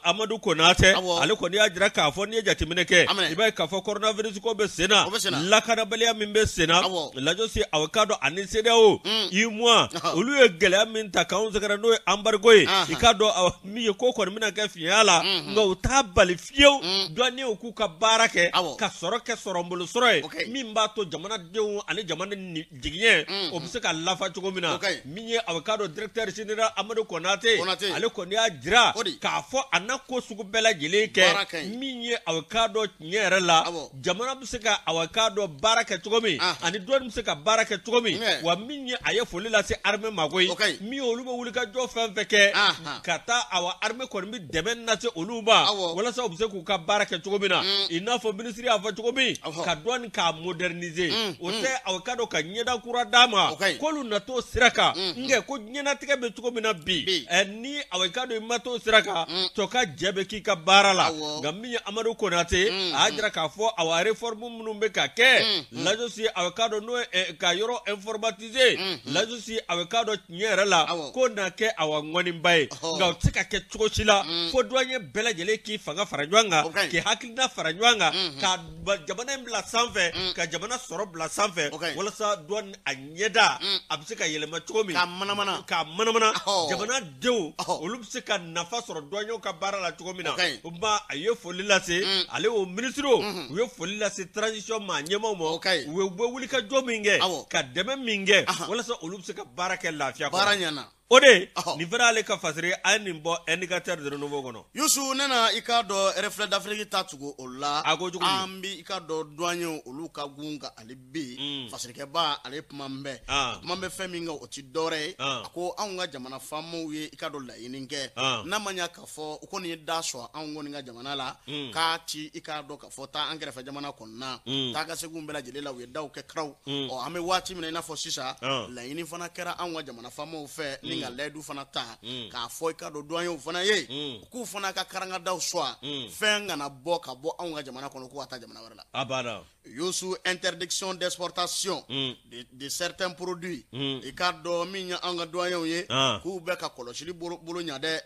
Amadu Konatɛ, Awɔ. ale kɔni y'a jira k'a fɔ n'i ye jateminɛ kɛ, Aminɛ. i b'a ye k'a fɔ coronavirus ko bɛ sen na, O bɛ sen na. lakanabaliya min bɛ sen na, Awɔ. lajɔsi a ka dɔn ani CEDEAO, UEMOA, Ɔhɔ. olu ye gɛlɛya min ta k'anw sɛgɛrɛ, n'o ye embargo ye. Ahan. I k'a dɔn awa, min ye ko kɔni bɛna kɛ fiɲɛya la, nka u t'a bali fiyewu douaniers k'u ka baara kɛ Awɔ. ka sɔrɔ kɛ sɔrɔbolo sɔrɔ ye O ka ɲi. min b'a to jamanadenw ani jamana jigiɲɛ o bɛ se ka lafa cogo min na. O ka ɲi. Min ye a k'a dɔn directeur général Amadu Konate, Konate. ale kɔni y'a jira O di? k'a fɔ a n'a ko sugu bɛɛ lajɛlen Baara kɛ ka ɲi. min ye a k'a dɔn tiɲɛ yɛrɛ la, Awɔ. jamana bɛ se ka a k'a dɔn baara kɛ cogo min Ah. ani douane bɛ se ka baara kɛ cogo min. Ŋɛ. Wa min ye a ye foli lase armée ma koyi, O ka ɲi. min ye olu bɛ wuli ka jɔ fɛn fɛn kɛ Ahan. ka taa awa armée kɔni bɛ dɛmɛ lase olu ma Awɔ. walasa u bɛ se k'u ka baara kɛ cogo min na, i n'a fɔ minisiri y'a fɔ cogo min, Awɔ. ka douane k'a moderniser, o tɛ a k'a dɔn ka ɲɛda kura d'a ma O ka ɲi. k'olu natɔ sira kan, nka ko diɲɛnatigɛ Diɲɛnatigɛ bɛ cogo min na bi, ni awa i k'a dɔn i ma t'o sira kan, tɔ ka jɛ bɛ k'i ka baara la. Nka min ye Amadu Konate, a y'a jira k'a fɔ awa réforme minnu bɛ ka kɛ l'AJOS, awa k'a dɔn n'o ye ka yɔrɔ informatiser l'AJOS, awa k'a dɔn tiɲɛ yɛrɛ la k'o na kɛ awa ŋɔniba ye. Nka o tɛ se ka kɛ cogo si la fo douanier bɛɛ lajɛlen k'i fanga fara ɲɔgɔn kan, k'i hakilina fara ɲɔgɔn kan, ka jamana in bila sanfɛ, ka jamana sɔrɔ bila sanfɛ, walasa douane a ɲɛda a bɛ se ka yɛlɛma cogo min, k'a manamana, k'a manamana, jamanadenw olu bɛ se ka nafa sɔrɔ douaniers ka baara la cogo min na. O tuma a ye foli lase, ale o minisiriw u ye foli lase transition maa ɲɛmaaw ma, u bɛ wulikajɔ min kɛ, ka dɛmɛ min kɛ, walasa olu bɛ se ka baara kɛ lafiya kɔnɔ. Baara ɲɛna. O de nin fana ale ka fasiri, a ye nin bɔ indicateur de renouveau kɔnɔ. Yusu, ne na i k'a dɔn Reflet d'Afrique ta tugu o la. A ko cogo di? An bi i k'a dɔn douanier olu ka gun ka ale bi fasirikɛba ale kuma bɛ kuma bɛ fɛn min kan, o ti dɔwɛrɛ ye. A ko anw ka jamana faamaw ye i k'a dɔn laɲini kɛ, n'a ma ɲa k'a fɔ u kɔni ye da sɔrɔ anw kɔni ka jamana la, k'a ci i k'a dɔn k'a fɔ taa an kɛrɛfɛ jamana kɔnɔna, taa ka seginw bɛɛ lajɛlen la, u ye daw kɛ karaw. Ɔ, an bɛ waati min na i n'a fɔ sisan, laɲini fana kɛra anw ka jamana faamaw fɛ ni ka layidu fana ta k'a fɔ i k'a dɔn douaniers fana ye k'u fana ka karangadaw sɔn, fɛn kana bɔ ka bɔ anw ka jamana kɔnɔ ko ka taa jamana wɛrɛ la. A banna. Yusu, interdiction d'exportation de certains produits, i k'a dɔn min ye an ka douaniers ye, k'u bɛ ka kɔlɔsili bolo ɲa dɛ.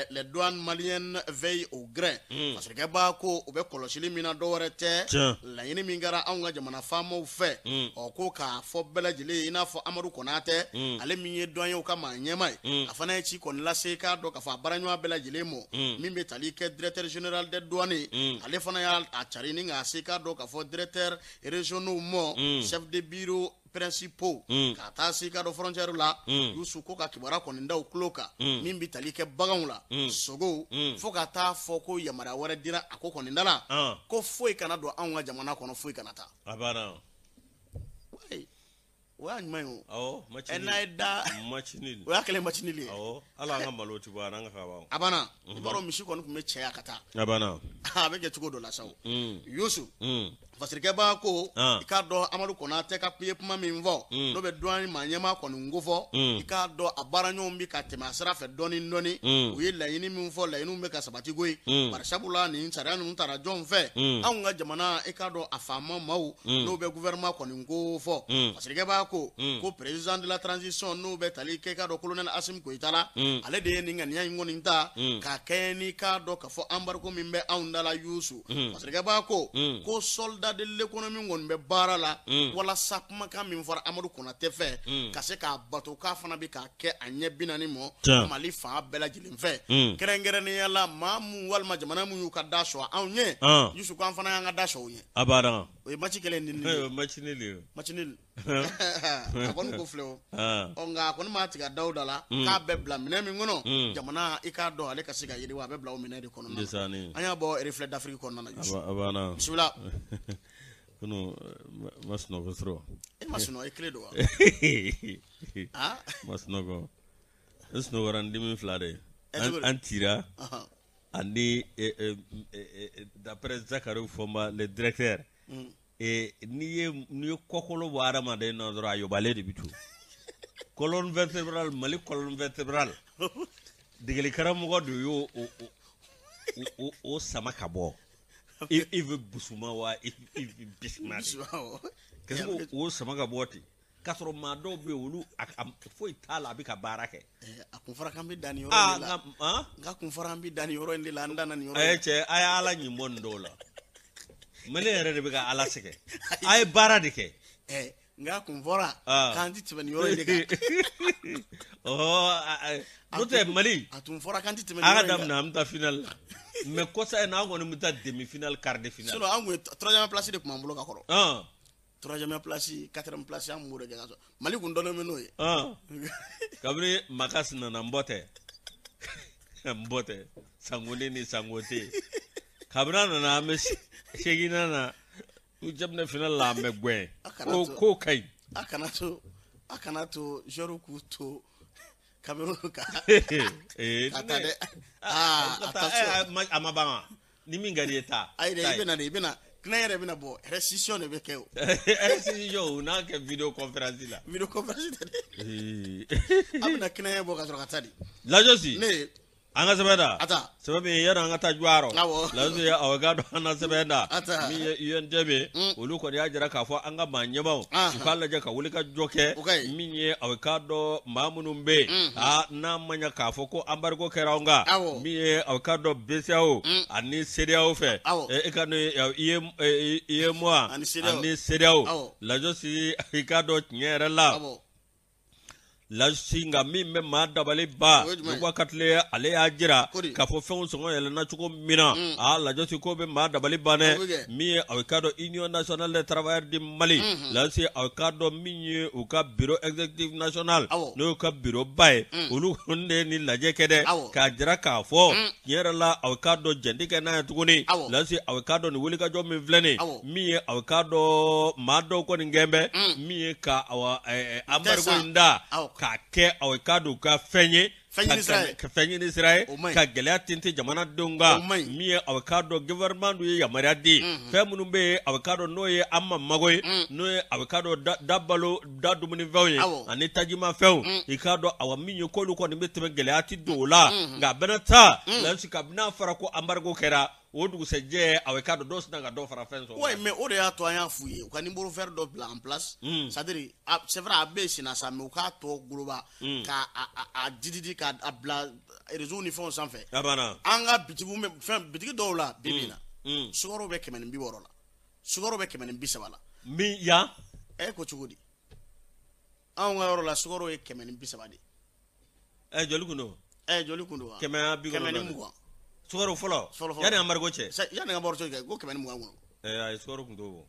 Les douanes maliennes veillent au grain. Parce que b'a ko u bɛ kɔlɔsili min na, dɔwɛrɛ tɛ, laɲini min kɛra anw ka jamana faamaw fɛ, ɔ, ko k'a fɔ bɛɛ lajɛlen ye, i n'a fɔ Amadu Konatɛ, ale min ye douaniers ka maa ɲɛmaa ye, a fana ye ci kɔni lase i k'a dɔn k'a fɔ a baaraɲɔgɔn bɛɛ lajɛlen ma, min bɛ tali kɛ directeur général des douanes, ale fana y'a cari ni k'a se i k'a dɔn k'a fɔ directeur régionaux ma, chef de bureau principaux, ka taa se i k'a dɔn frontière la. Yusu, ko ka kibaruya kɔni da u tulo kan, min bɛ tali kɛ baganw la, sogow, fo ka taa fɔ ko yamaruya wɛrɛ dira a ko kɔni da la, ko foyi kana don anw ka jamana kɔnɔ, foyi kana taa. A banna. O y'a ɲuman ye o. Awɔ, match nul. N'a ye da. Match nul. O y'a kɛlen match nul ye. Awɔ, hali an ka malo ti bɔ an ka kabaw. A banna. I b'a dɔn misi kɔni tun bɛ cɛya ka taa. A banna. A bɛ kɛ cogo dɔ la sa o. Yusu, fasirikɛba ko i k'a dɔn Amadu Konatɛ ka ye kuma min fɔ, n'o bɛ douane maa ɲɛmaa kɔni ko fɔ, i k'a dɔn a baaraɲɔgɔnw bɛ ka tɛmɛ a sira fɛ dɔɔni dɔɔni. U ye laɲini min fɔ, laɲiniw bɛ ka sabati koyi, bari sabula nin sariya ninnu taara jɔn fɛ? Anw ka jamana, i k'a dɔn a faama maaw, n'o bɛ gouvernement kɔni ko fɔ. Fasirikɛba ko président de la transition, n'o bɛ tali kɛ i k'a dɔn colonel Assimi Goïta la, ale de ye nin ŋaniya in kɔni ta k'a kɛ ni k'a dɔn k'a fɔ embargo min bɛ anw da la. Yusu, fasirikɛba ko soldat de l'économie kɔni bɛ baara la walasa kumakan min fɔra Amadu Konatɛ fɛ ka se k'a bato, k'a fana bɛ k'a kɛ a ɲɛ 40 mɔ Mali fan bɛɛ lajɛlen fɛ, kɛrɛnkɛrɛnnenya la maa mun walima jamana mun y'u ka da sɔrɔ anw ye. Yusu, k'an fana y'an ka da sɔrɔ u ye. A banna. O ye match kɛlen ni match nul ye. Match nul. A kɔni ko filɛ o. Ɔ, nka a kɔni m'a tigɛ Dawuda la k'a bɛ bila minɛn min kɔnɔ, jamana i k'a dɔn ale ka se ka yiriwa, a bɛ bila o minɛn de kɔnɔna na. An y'a bɔ Reflet d'Afrique kɔnɔna na. Yusu, A banna. Bisimila. Kunu ma sunɔgɔ sɔrɔ. E ma sunɔgɔ, i kelen don wa? Ma sunɔgɔ, n sunɔgɔra ni dimi fila de ye. An tira ani d'après Zakari Fɔnba, le directeur, n'i ye kɔkolo bɔ hadamaden na dɔrɔn, a yobalen de bɛ to. Colonne vertébrale, Mali colonne vertébrale, degeli karamɔgɔ de y'o o sama ka bɔ. Yves Bissouma wa Yves Bissouma de ka se k'o sama ka bɔ ten, k'a sɔrɔ maa dɔw bɛ yen, olu foyi t'a la, a bɛ ka baara kɛ. A kun fɔra k'an bɛ dan nin yɔrɔ in de la. N ka kun fɔra an bɛ dan nin yɔrɔ in de la, an danna nin yɔrɔ in. Cɛ, a ye Ala ɲin bɔ nin dɔw la. Mali yɛrɛ de bɛ ka Ala sɛgɛn. A ye baara de kɛ. Nka kun fɔra k'an ti tɛmɛ nin yɔrɔ in de kan. Ɔhɔ, n'o tɛ Mali. A tun fɔra k'an ti tɛmɛ nin yɔrɔ in kan. A ka daminɛ, an bɛ taa finale la. Mais kɔsa in na, an kɔni bɛ taa demi finale, quart de finale. Sinon an kun ye troisième place de tun b'an bolo ka kɔrɔ. Troisième place, quatrième place, an b'o de kɛ ka sɔrɔ Mali kun dɔnnen bɛ n'o ye. Kabini Makas nana, n bɔ tɛ, n bɔ tɛ, Sangone ni Sangote. Kabini a nana, an bɛ seginna na, u jɛminɛ finale la, an bɛ gɛn. Ko ka ɲi. A kana to joueur k'u to Cameroun ka ka taa dɛ. Attention, a ma ban wa? Ni min ka di ye, taa. Ayi dɛ, i bɛ na de, i bɛ na. CNIE yɛrɛ bɛna bɔ, restitution de bɛ kɛ o. Restitution, u n'a kɛ vidéo conférence la. Vidéo conférence tɛ dɛ, an bɛna CNIE bɔ ka sɔrɔ ka taa di. Lajosi. Ne. An ka sɛbɛn da. A ta. Sɛbɛn min yanni an ka taa jɔyɔrɔ. Awɔ. Lajosi, awɔ, k'a dɔn an na sɛbɛn da. A ta. Min ye UNTM ye, olu kɔni y'a jira k'a fɔ an ka maa ɲɛmaaw, u k'a lajɛ ka wuli ka jɔ kɛ. O ka ɲi. Min ye awɔ, k'a dɔn maa minnu bɛ yen, aa, n'a ma ɲɛ k'a fɔ ko embargo kɛra anw kan. Awɔ. Min ye awɔ, k'a dɔn BCEAO ani CEDEAO fɛ. Awɔ. E ka nin UEMOA Ani CEDEAO. Ani CEDEAO. Awɔ. Lajosi, i k'a dɔn tiɲɛ yɛrɛ la. Lasi, nka min bɛ maa dabali ban, O ye jumɛn ye? Yakuba Katile, ale y'a jira Ko di? k'a fɔ fɛnw sɔngɔ yɛlɛnna cogo min na, aa, Lajɔsi, ko bɛ maa dabali ban dɛ. O bɛ kɛ. Min ye a k'a dɔn Union nationale des travailleurs du Mali, Lasi, a k'a dɔn min ye u ka bureau exécutif national, n'o y'u ka bureau ba ye, olu kɔni de ye nin lajɛ kɛ dɛ, k'a jira k'a fɔ tiɲɛ yɛrɛ la, a k'a dɔn jɛn tɛ kɛ n'a ye tuguni. Lasi, a k'a dɔn nin wulikajɔ min filɛ nin ye, min ye a k'a dɔn maa dɔw kɔni gɛn bɛ min ye ka awa embargo sa. in da k'a kɛ aw k'a dɔn u ka fɛn ye Fɛn ɲini sira ye. Ka fɛn ɲini sira ye O man ɲi. ka gɛlɛya tintin jamanadenw kan. O man ɲi. Min ye aw k'a dɔn gouvernement dun ye yamaruya di, fɛn minnu bɛ yen, aw k'a dɔn n'o ye an ma mago ye, n'o ye aw k'a dɔn da balo da dumunifɛnw ye ani tajimafɛnw, i k'a dɔn awa min ye k'olu kɔni bɛ tɛmɛ, gɛlɛya ti don o la. Nka a bɛna taa Lasi, kabini n'a fɔra ko embargo kɛra, o dugusɛjɛ, aw k'a dɔn dɔw sina ka dɔ fara fɛn sɔrɔ. Ouais, mais o de y'a to an y'a f'u ye u ka numéro vert dɔ bila en place. C'est-à-dire, c'est vrai, a bɛ yen senna sa, mais u k'a tɔ goloba k'a a jididi k'a a bila réseau ni fɛnw sanfɛ. A banna. An ka bitigiw bɛ fɛn bitigi dɔw la bi bi in na, sukaro bɛ 160 la, sukaro bɛ 130 la. Min yan? Ɛ, ko cogo di? Anw ka yɔrɔ la, sukaro ye 130 de ye. Ɛ, joli kun don? Ɛ, joli kun don wa? Kɛmɛ bi Kɛmɛ ni kɔnɔntɔn. mugan. Sukaro fɔlɔ? Fɔlɔ, fɔlɔ. Yanni embargo cɛ? Yanni ka bɔ cɛ, ko 120 kun don. Ɛ, ayi, sukaro kun t'o bɔ.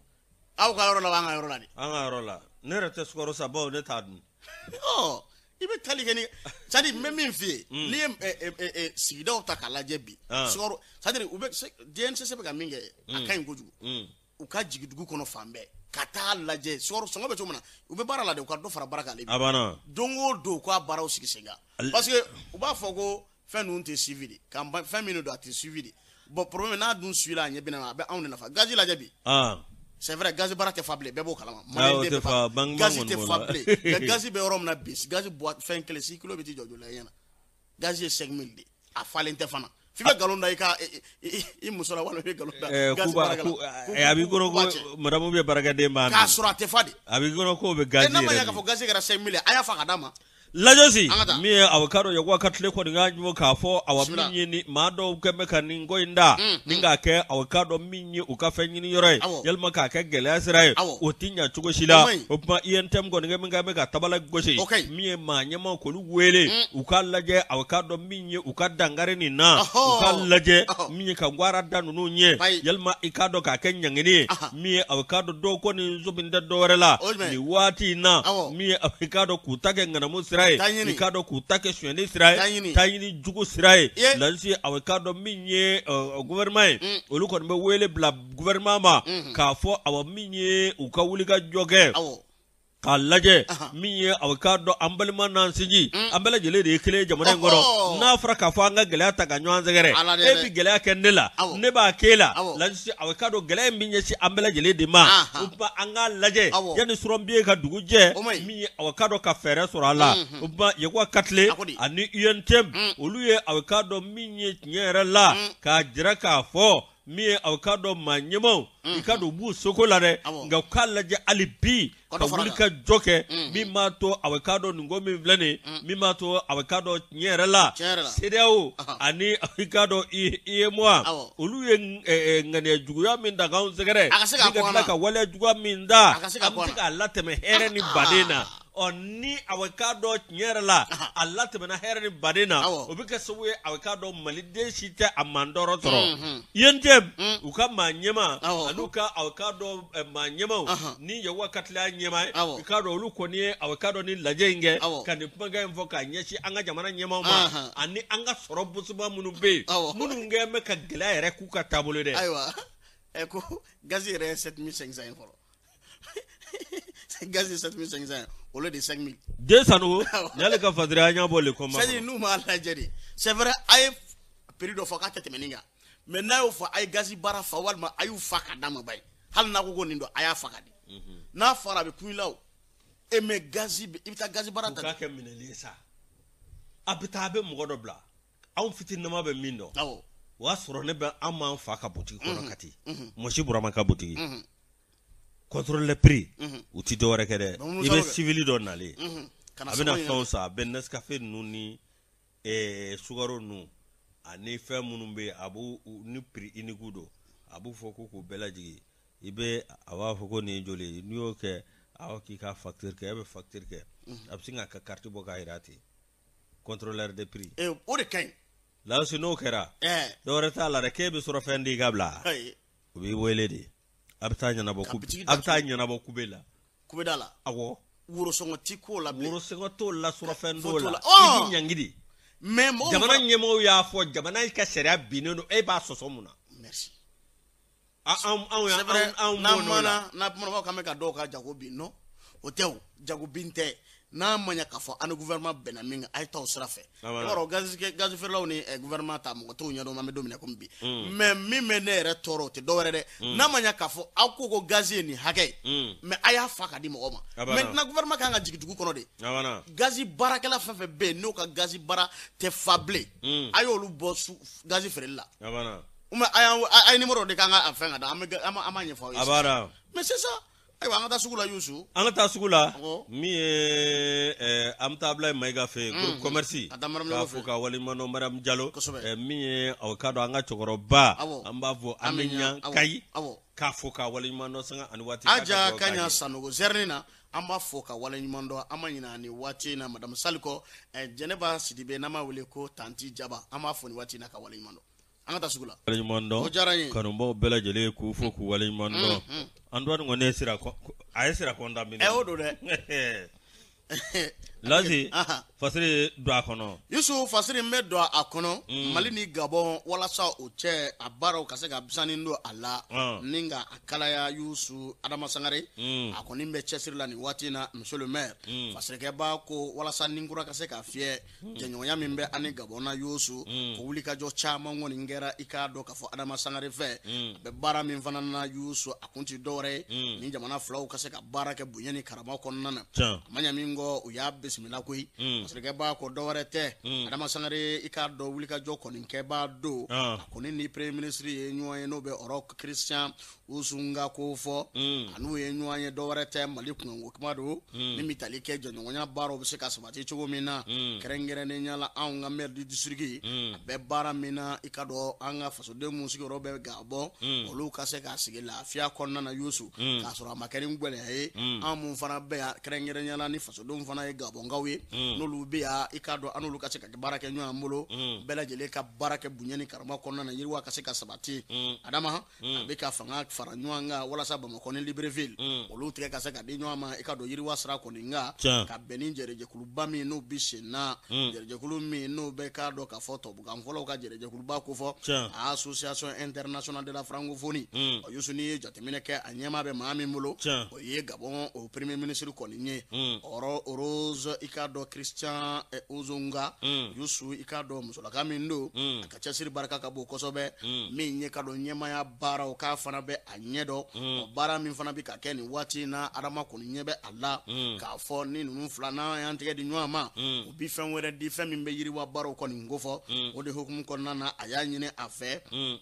Aw ka yɔrɔ la wa, an ka yɔrɔ la de? An ka yɔrɔ la, ne yɛrɛ tɛ sukaro san bawo ne t'a dun. Ɔ, i bɛ tali kɛ ni, c'est à dire, n bɛ min f'i ye, n'i ye ɛ, ɛ, ɛ, sigidaw ta k'a lajɛ bi, sukaro, c'est à dire, u bɛ DNCC bɛ ka min kɛ, a ka ɲi kojugu. U ka jigin dugu kɔnɔ fan bɛɛ ka taa lajɛ sukaro sɔngɔ bɛ cogo min na. U bɛ baara la de, u ka dɔ fara baara kan ale bi. A banna. Don o don, u k'a baaraw sigi sen kan, parce que u b'a fɔ ko fɛn ninnu tɛ suivi de campagne, fɛn min don, a tɛ suivi de. Bon, problème n'a dun suivi la, a ɲɛ bɛ na, a bɛ anw de nafa. Gazi lajɛ bi. C'est vrai, gazi baara tɛ fa bilen, bɛɛ b'o kalama. Ah, o Maliyɛn tɛ den bɛɛ fa, b'a banque gazi kɔni tɛ b'o fa la. bilen, nka gazi bɛ yɔrɔ min na bi, gazi boîte fɛn kelen 6 kilo bɛ t'i jɔ joli la i ɲɛna? Gazi ye 5000 de, a falen tɛ fana, f'i bɛ nkalon da i ka i muso la walima i bɛ nkalon da gazi kuba baarakɛla. ku a b'i kɔnɔ K'u b'a cɛ. ko madame bɛ baarakɛden b'a K'a min. sɔrɔ a tɛ fa de. A b'i kɔnɔ k'o bɛ gazi N'a ma yɛrɛ ɲɛ k'a min. fɔ gazi kɛra 5000 ye, a y'a fa ka d'a ma. Lajɔsi. An ka taa. Min ye aw k'a dɔn Yakuba ka tile kɔni k'a ɲuman k'a fɔ awa Bisimila. min ye ni maa dɔw kɛn bɛ ka nin ko in da ni k'a kɛ aw k'a dɔn min ye u ka fɛn ɲini yɔrɔ ye, yalima k'a kɛ gɛlɛya sira ye, o ti ɲa cogo si la. O man ɲi. O tuma UNTM kɔni kɛ min kɛ bɛ ka tabala gosi, O ka ɲi. min ye maa ɲɛmaaw k'olu wele, u k'a lajɛ aw k'a dɔn min ye u ka dankari nin na, u k'a lajɛ min ye ka gwara da ninnu ɲɛ, Bayi. yalima i k'a dɔn k'a kɛ ɲangini ye. Min ye aw k'a dɔn dɔw kɔni somin tɛ dɔwɛrɛ la O ye jumɛn ye? nin waati in na, min ye aw k'a dɔn k'u ta kɛ ŋanamu sira ye, Taa ɲini. i k'a dɔn k'u ta kɛ sonyɛni sira ye, Taa ɲini. taa ɲini jugu sira ye. Ye. Lasi, aw k'a dɔn min ye gouvernement ye, olu kɔni bɛ wele bila gouvernement ma k'a fɔ awa min ye u ka wuli ka jɔ kɛ k'a lajɛ min ye aw k'a dɔn an balima n'an sinji, an bɛɛ lajɛlen de ye kelen ye jamana in kɔnɔ. N'a fɔra k'a fɔ an ka gɛlɛya ta ka ɲɔgɔn sɛgɛrɛ, Ala dɛ e dɛ. bɛ gɛlɛya kɛ ne la, ne b'a k'e la, lasi, aw k'a dɔn gɛlɛya in bɛ ɲɛsin an bɛɛ lajɛlen de ma. O tuma an k'a lajɛ yanni surɔnbiye ka dugu jɛ, min ye aw k'a dɔn ka fɛɛrɛ sɔrɔ a la. O tuma Yakuba Katile A ko di? ani UNTM, olu ye aw k'a dɔn min ye tiɲɛ yɛrɛ la k'a jira k'a fɔ min ye aw k'a dɔn maa ɲɛmaaw, i k'a dɔn u b'u seko la dɛ, nka u k'a lajɛ hali bi Ka ka dɔ fara wuli kan. ka jɔ kɛ min b'a to aw k'a dɔn nin ko min filɛ nin ye, min b'a to aw k'a dɔn tiɲɛ yɛrɛ la Tiɲɛ yɛrɛ la. CEDEAO ani i k'a dɔn UEMOA, olu ye ŋaniya juguya min ta k'anw sɛgɛrɛ, A ka se k'a ni ka bɔ an tila na. ka waleya juguya min da, A ka se k'a an bɔ bɛ an se na. k'a latɛmɛ hɛrɛ ni baden na. Ɔ, ni aw k'a dɔn tiɲɛ yɛrɛ la a latɛmɛna hɛrɛ ni baden na, o bɛ kɛ sababu ye aw k'a dɔn maliden si tɛ a mantɔɔrɔ sɔrɔ. UNTM u ka maa ɲɛmaa an'u ka aw k'a dɔn maa ɲɛmaaw ni Yakuba Katile y'a ɲɛmaa ye, i k'a dɔn olu kɔni ye aw k'a dɔn ni lajɛ in kɛ ka nin kumakan in fɔ k'a ɲɛsin an ka jamana ɲɛmaaw ma ani an ka sɔrɔ bosoba minnu bɛ yen, minnu kɛlen bɛ ka gɛlɛya yɛrɛ k'u ka taabolo dɛ. Ayiwa, ɛ, ko gazi yɛrɛ ye 7500 ye fɔlɔ, gazi ye 7500 ye au lieu de 5000. Den Sanogo n'ale ka fadenya ɲɛ bɔ le kɔma. C'est à dire, n'u m'a lajɛ de, c'est vrai, a ye prix dɔ fɔ k'a tɛ tɛmɛ nin kan. Mais n'a y'o fɔ, a ye gazi baara fa walima a y'u fa ka d'a ma ba ye, hali n'a ko nin don, a y'a fa ka di. N'a fara, a bɛ kun i la o. E mais gazi, i bɛ taa gazi baara ta. U k'a kɛ minɛli ye sa. A bɛ taa, a bɛ mɔgɔ dɔ bila, anw fitininama bɛ min dɔn. O y'a sɔrɔ ne bɛ an m'an fa ka butigi kɔnɔ Kati, Mɔsi Burama ka butigi. Contrôle les prix, u ti dɔwɛrɛ kɛ dɛ. I bɛ civil dɔ nalen, a bɛna fɛnw san, a bɛ Nescafé ninnu ni sukaro ninnu ani fɛn minnu bɛ yen, a b'u ni prix unique don, a b'u fɔ ko k'u bɛɛ lajigin. I bɛ a b'a fɔ ko nin ye joli ye, n'i y'o kɛ, a b'a k'i ka facture kɛ, e bɛ facture kɛ, a bɛ sin k'a ka carte bɔ k'a jira ten, contrôleur de prix. O de ka ɲi. Lawusi, n'o kɛra, dɔwɛrɛ t'a la dɛ, k'e bɛ sɔrɔ fɛn di ka bila, u b'i wele de, a bɛ taa ɲɛnabɔ, a bɛ taa ɲɛnabɔ kube la. Kubeda la. Awɔ. Worosɔngɔ ti k'o la bilen. Worosɔngɔ t'o la, sɔrɔfɛn t'o la, i bɛ ɲangi de. Mais mɔgɔ jamana ɲɛmɔgɔw y'a fɔ, jamana ka sariya binnen don, e b'a sɔsɔ mun na? Merci. Anw anw n'an la, n'a kumana k'an bɛ ka dɔw ka jago bin, non, o tɛ, o jago bin tɛ. N'a ma ɲɛ k'a fɔ an ni gouvernement bɛnna min kan, a ye taa o sira fɛ. I b'a dɔn, gazi feerelaw ni gouvernement ta, mɔgɔ t'o ɲɛdɔn, an bɛ don min na komi bi. Mais min bɛ ne yɛrɛ tɔɔrɔ, o tɛ dɔwɛrɛ dɛ. N'a ma ɲɛ k'a fɔ aw ko gazi ye nin hakɛ ye, mais a y'a fa ka di mɔgɔw ma. Maintenant, gouvernement kan ka jigin dugu kɔnɔ de. Gazi baarakɛla fɛn fɛn bɛ yen, n'o ka gazi baara tɛ fa bilen, a y'olu bɔ gazi feereli la. Ou bien a ye numéro de k'an ka fɛn ka da, an b'a ɲɛfɔ aw ye. Mais c'est ça. Ayiwa, an ka taa sugu la, Yusu. An ka taa sugu la. Min ye, an bɛ taa Abulayi Mayiga fɛ yen, groupe commerce, k'a fo ka waleɲuman dɔn, Mariam Jalo. Min ye o ka dɔn, an ka cɛkɔrɔba, an b'a fɔ an bɛ ɲan Kayi, k'a fo ka waleɲuman dɔn sanga ani waati. Aja Kaɲa Sanogo zɛrɛni na, an b'a fo ka waleɲuman dɔn. An ma ɲinɛ nin waati in na Madame Salikɔ, Jɛnɛba Sidibe, n'an b'a wele ko Tanti Jaba, an b'a fo nin waati in na ka waleɲuman dɔn. An ka taa sugu la. Waleɲuman dɔn. O diyara n ye. Kanubaw bɛɛ lajɛlen, k'u fo k'u waleɲuman dɔn. Antoine kɔni ye sira, a ye sira kɔntan minɛ. O don dɛ. Lasi, fasiri don a kɔnɔ. Yusu, fasiri n bɛ don a kɔnɔ. Mali ni Gabɔn, walasa o cɛ a baaraw ka se ka bisanni don a la ni ka a kalaya, Yusu, Adama Sangare a kɔni bɛ cɛsiri la nin waati in na. Monsieur le maire, fasirikɛba ko walasa ni kura ka se ka fiyɛ jɛɲɔgɔnya min bɛ ani Gabɔn na, Yusu, ko wulikajɔ caman kɔni kɛra. I k'a dɔn k'a fɔ Adama Sangare fɛ, a bɛ baara min fana na, Yusu, a kun ti dɔwɛrɛ ye ni jamana filaw ka se ka baara kɛ bonya ni karama kɔnɔna na. A ma ɲɛ min kɔ, u y'a bisimila koyi. Masakɛba ko dɔwɛrɛ tɛ, Adama Sangare, i k'a dɔn, wulikajɔ kɔni kɛbaa don. A kɔni ni premier ministre ye ɲɔgɔn ye, n'o bɛ Roch Christian Ouzouga ko fɔ, a n'u ye ɲɔgɔn ye, dɔwɛrɛ tɛ, Mali kunkanko kuma don min bɛ tali kɛ jɛɲɔgɔnya baaraw bɛ se ka sabati cogo min na, kɛrɛnkɛrɛnnenya la anw ka maire du district, a bɛ baara min na. I ka dɔn, an ka fasoden mun sigiyɔrɔ bɛ Gabɔn, olu ka se k'a sigi lafiya kɔnɔna na, Yusu, k'a sɔrɔ a ma kɛ ni gɛlɛya ye. An mun fana bɛ yan, kɛrɛnkɛrɛnnenya la ni fasodenw fana ye Gabɔnkaw ye, n'olu bɛ yan, i k'a dɔn, an n'olu ka se ka baara kɛ ɲɔgɔn bolo, bɛɛ lajɛlen ka baara kɛ bonya ni karama kɔnɔna na, yiriwa ka se ka sabati. Adama a bɛ ka fanga fara ɲɔgɔn kan walasa Bamakɔ ni Libreville, olu tigɛ ka se ka di ɲɔgɔn ma, i ka dɔn, yiriwa sira kɔni kan, ka bɛn ni jɛrɛjɛkuluba min n'o bɛ sen na, jɛrɛjɛkulu min n'o bɛ k'a dɔn k'a fɔ tubabukan fɔlɔw ka jɛrɛjɛkuluba ko fɔ, Association internationale de la francophonie. Yusu, n'i ye jateminɛ kɛ, a ɲɛmaa bɛ maa min bolo, o ye Gabɔn o premier ministre kɔni ye, Rose, i k'a dɔn, Christian Ouzouga. Yusu, i k'a dɔn, musolaka min don, a ka cɛsiri barika ka bon kosɛbɛ. Min ye ka dɔn ɲɛmaaya baaraw k'a fana bɛ a ɲɛ dɔn, o baara min fana bɛ ka kɛ nin waati in na, Adama kɔni ɲɛ bɛ a la k'a fɔ ni ninnu fila n'an y'an tɛgɛ di ɲɔgɔn ma, u bi fɛn wɛrɛ di, fɛn min bɛ yiriwa baaraw kɔni ko fɔ. O de hukumu kɔnɔna na, a y'a ɲini a fɛ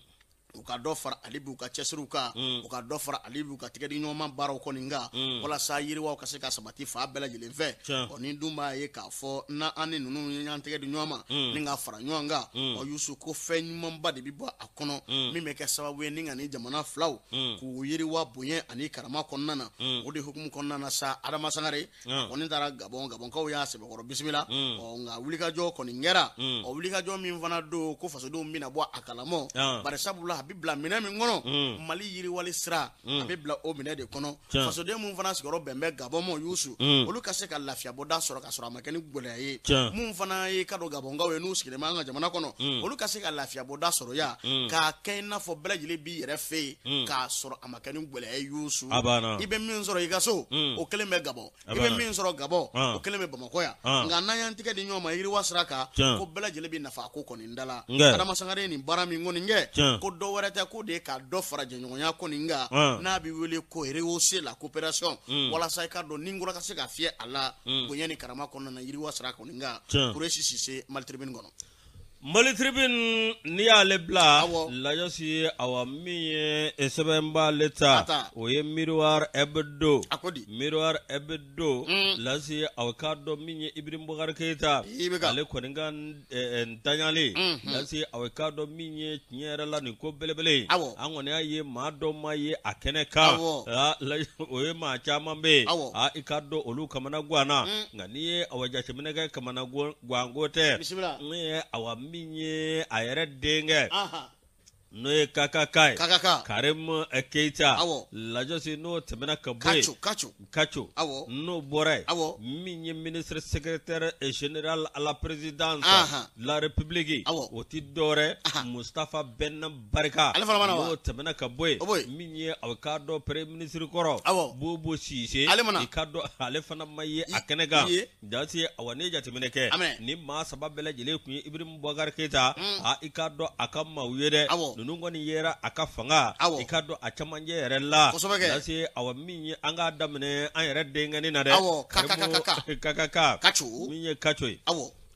u ka dɔ fara ale b'u ka cɛsiriw kan, u ka dɔ fara ale b'u ka tɛgɛ di ɲɔgɔn ma baaraw kɔni kan, walasa yiriwaw ka se ka sabati fa bɛɛ lajɛlen fɛ. Ɔ ni dun b'a ye k'a fɔ n'an ni ninnu y'an tɛgɛ di ɲɔgɔn ma ni ka fara ɲɔgɔn kan, ɔ Yusu, ko fɛn ɲumanba de bɛ bɔ a kɔnɔ min bɛ kɛ sababu ye ni ka ni jamana filaw k'u yiriwa bonya ani karama kɔnɔna na. O de hukumu kɔnɔna na sa, Adama Sangare kɔni taara Gabɔn, Gabɔnkaw y'a sɛbɛkɔrɔ bisimila. Ɔ nka wulikajɔ kɔni kɛra, ɔ wulikajɔ min fana don ko fasodenw bɛna bɔ a kalamɔ, bari sabula a a bɛ bila minɛn min kɔnɔ, Mali yiriwali sira a bɛ bila o minɛn de kɔnɔ. Fasoden mun fana sigiyɔrɔ bɛn bɛ Gabɔn ma, Yusu, olu ka se ka lafiyabɔda sɔrɔ ka sɔrɔ a ma kɛ ni gɛlɛya ye. Mun fana ye ka dɔn Gabɔnkaw ye n'u sigilen bɛ an ka jamana kɔnɔ, olu ka se ka lafiyabɔda sɔrɔ yan k'a kɛ i n'a fɔ bɛɛ lajɛlen b'i yɛrɛ fɛ yen k'a sɔrɔ a ma kɛ ni gɛlɛya ye, Yusu. I bɛ min sɔrɔ i ka so, o kelen bɛ Gabɔn. I bɛ min sɔrɔ Gabɔn, o kelen bɛ Bamakɔ yan. Nka n'an y'an tɛgɛ di ɲɔgɔn ma yiriwa sira kan, ko bɛɛ lajɛlen bɛ nafa ko kɔni da la. Adama Sangare ye nin baara min kɔni kɛ, ko dɔ wɛrɛ tɛ, ko de ye ka dɔ fara jɛɲɔgɔnya kɔni kan, n'a bɛ wele ko rehausser la coopération, walasa i ka dɔn ni kura ka se ka fiyɛ a la bonya ni karama kɔnɔna na yiriwa sira kɔni kan. Kuresi Sise, Mali Tribune kɔnɔ. Mali Tribune, n'i y'ale bila Lajɔsi, awa, min ye sɛbɛn b'ale ta, o ye Miroir Hebdo. Miroir Hebdo lasi, aw k'a dɔn min ye Ibrahim Boubacar Keita, ale kɔni ka ntanyali lasi, aw k'a dɔn min ye tiɲɛ yɛrɛ la nin ko belebele, an kɔni y'a ye maa dɔ ma ye a kɛnɛ kan, o ye maa caman bɛ yen, i k'a dɔn olu kamana ganna. Nka n'i ye awa jateminɛ kɛ, kamana ganko tɛ, min ye awa min ye a yɛrɛ denkɛ, n'o ye KKK ye, Karim Keita Lajɔsi, n'o tɛmɛna ka bɔ yen, Kaco, n'o bɔra yen, min ye ministre secrétaire général à la présidence de la République, o ti dɔwɛrɛ Mustapha Ben Barka, n'o tɛmɛna ka bɔ yen, min ye aw k'a dɔn premier ministre kɔrɔ Boubou Cissé, i k'a dɔn ale fana ma ye a kɛnɛ kan. Jasi, awa, n'i ye jateminɛ kɛ, ni maa saba bɛɛ lajɛlen tun ye Ibrahim Boubacar Keita, a i k'a dɔn a ka maaw ye dɛ. Ninnu kɔni yera a ka fanga, i k'a dɔn a camancɛ yɛrɛ la. Lasi, awa, min ye an k'a daminɛ an yɛrɛ denkɛnin na dɛ, KKK, min ye Kaco ye,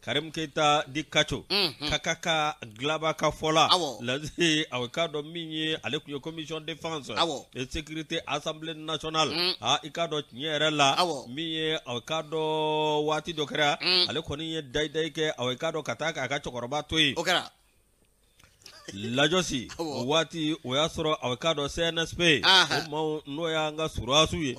Karim Keita dit Kaco, KKK Glaba ka fɔ la. Lasi, aw k'a dɔn min ye ale tun ye commission défense et sécurité assemblée nationale, a i k'a dɔn tiɲɛ yɛrɛ la, min ye aw k'a dɔn waati dɔ kɛra, ale kɔni ye dayidayi kɛ, aw k'a dɔn ka taa k'a ka cɛkɔrɔba to yen. Lajɔsi, o waati o y'a sɔrɔ aw k'a dɔn CNSP o maaw, n'o y'an ka sɔrɔdasiw ye,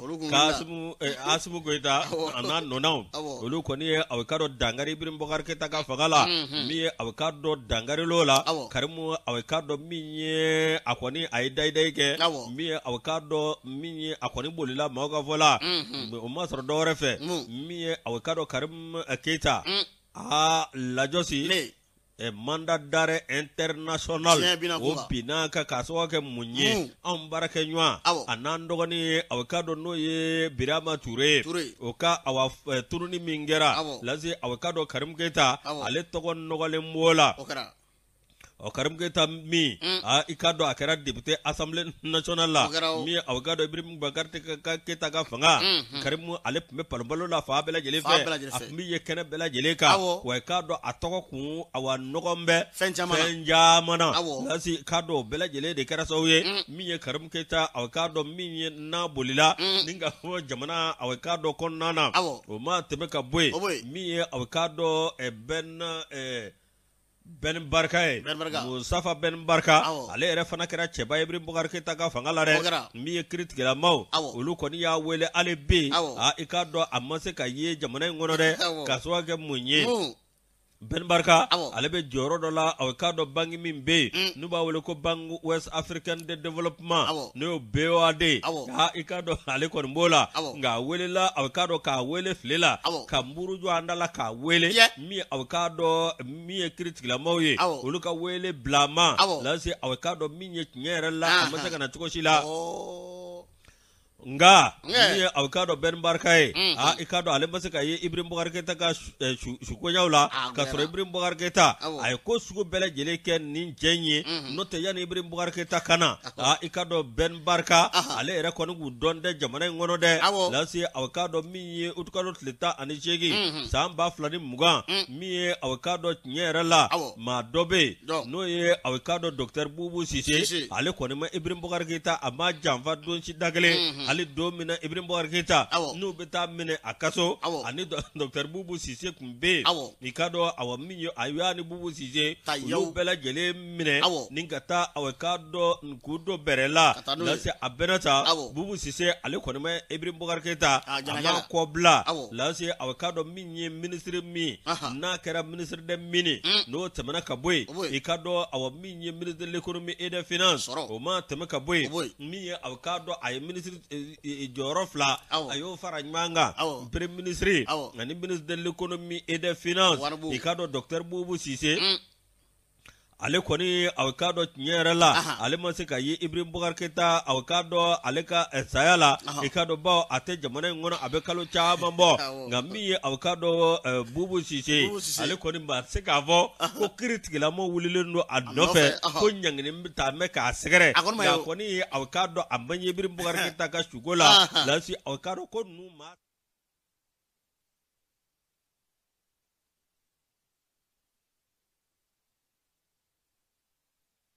Asimi Goyita a n'a nɔnaw, olu kɔni ye aw k'a dɔn dankari Ibrahim Boubacar Keita ka fanga la. Min ye aw k'a dɔn dankarilo la, Karimu, aw k'a dɔn min ye a kɔni a ye dayidayi kɛ, min ye aw k'a dɔn min ye a kɔni bolila maaw ka fɔ la, o ma sɔrɔ dɔwɛrɛ fɛ, min ye aw k'a dɔn Karimu Keita, aa Lajɔsi, mandat d'arrêt international o binna kan k'a sababu kɛ mun ye? Anw baarakɛ ɲɔgɔn a n'an dɔgɔnin ye, aw k'a dɔn n'o ye Birama Ture ye, o ka awa tununi min kɛra lase, aw k'a dɔn Karimu Keita ale tɔgɔ nɔgɔlen b'o la. Ɔ Karimu Keita min, i k'a dɔn a kɛra député assemblée nationale la, min aw k'a dɔn Ibrahim Boubacar Keita ka fanga, Karimu ale tun bɛ palonpalon la fan bɛɛ lajɛlen fɛ, a tun bɛ ye kɛnɛ bɛɛ lajɛlen kan, wa i k'a dɔn a tɔgɔ kun awa nɔgɔn bɛ fɛn caman na. Lasi, k'a dɔn o bɛɛ lajɛlen de kɛra sababu ye min ye Karimu Keita, aw k'a dɔn min ye n'a bolila ni ka fɔ jamana, aw k'a dɔn kɔnɔna na, o ma tɛmɛ ka bɔ yen, min ye aw k'a dɔn bɛn Ben Barka ye, Mustafa Ben Barka, ale yɛrɛ fana kɛra cɛba ye Ibrahim Boubacar Keita ka fanga la dɛ. Min ye kiiritigɛlamaaw, olu kɔni y'a wele hali bi, i k'a dɔn a ma se ka ye jamana in kɔnɔ dɛ, k'a sababu kɛ mun ye? Ben Barka ale bɛ jɔyɔrɔ dɔ la, aw k'a dɔn banque min bɛ yen n'u b'a wele ko Banque Ouest Africaine de Développement, n'o ye BOAD, i k'a dɔn ale kɔni b'o la. Nka a welela, aw k'a dɔn k'a wele file la, ka nburu jɔ an da la k'a wele, min aw k'a dɔn min ye kiiritigɛlamaaw ye, olu ka wele bila ma lase, aw k'a dɔn min ye tiɲɛ yɛrɛ la, a ma se ka na cogo si la. Nka min ye aw k'a dɔn Ben Barka ye, aa i k'a dɔn ale ma se ka ye Ibrahim Boubacar Keita ka sukoyaw la, k'a sɔrɔ Ibrahim Boubacar Keita a ye ko sugu bɛɛ lajɛlen kɛ nin cɛ in ye. N'o tɛ, yanni Ibrahim Boubacar Keita ka na, aa i k'a dɔn Ben Barka ale yɛrɛ kɔni k'u dɔn tɛ jamana in kɔnɔ dɛ. Lase, aw k'a dɔn min ye utukalo tile 18 san 2020, min ye aw k'a dɔn tiɲɛ yɛrɛ la, maa dɔ bɛ yen n'o ye aw k'a dɔn docteur Boubou Cissé, ale kɔni ma Ibrahim Boubacar Keita a ma janfa don si da kelen. Hali don min na Ibrahim Boubacar Keita n'u bɛ taa minɛ a kaso, ani docteur Boubou Cissé tun bɛ yen. I k'a dɔn awa min ye a y'a ni Boubou Cissé u y'u bɛɛ lajɛlen minɛ ni ka taa awa k'a dɔn k'u don bɛrɛ la. Lasi a bɛɛ ta Boubou Cissé ale kɔni ma Ibrahim Boubacar Keita a ma kɔ bila. Lasi awa k'a dɔn min ye minisiri min n'a kɛra ministre des mines n'o tɛmɛna ka bɔ yen, i k'a dɔn awa min ye ministre de l'économie et des finances o ma tɛmɛ ka bɔ yen, min ye a k'a dɔn a ye minisiri jɔyɔrɔ fila a y'o fara ɲɔgɔn kan, premier ministre ani ministre de l'économie et des finances. I k'a dɔn docteur Boubou Cissé ale kɔni a k'a dɔn tiɲɛ yɛrɛ la ale ma se ka ye Ibrahim Boubacar Keita a k'a dɔn ale ka saya la. I k'a dɔn bawo a tɛ jamana in kɔnɔ a bɛ kalo caman bɔ, nka min ye a k'a dɔn Boubou Cissé ale kɔni ma se k'a fɔ ko kiri tigilama wulilen don a nɔfɛ ko ɲangini bɛ taa mɛn k'a sɛgɛrɛ, nka kɔni a k'a dɔn a ma ye Ibrahim Boubacar Keita ka suko la. Lasi a k'a dɔn ko ninnu ma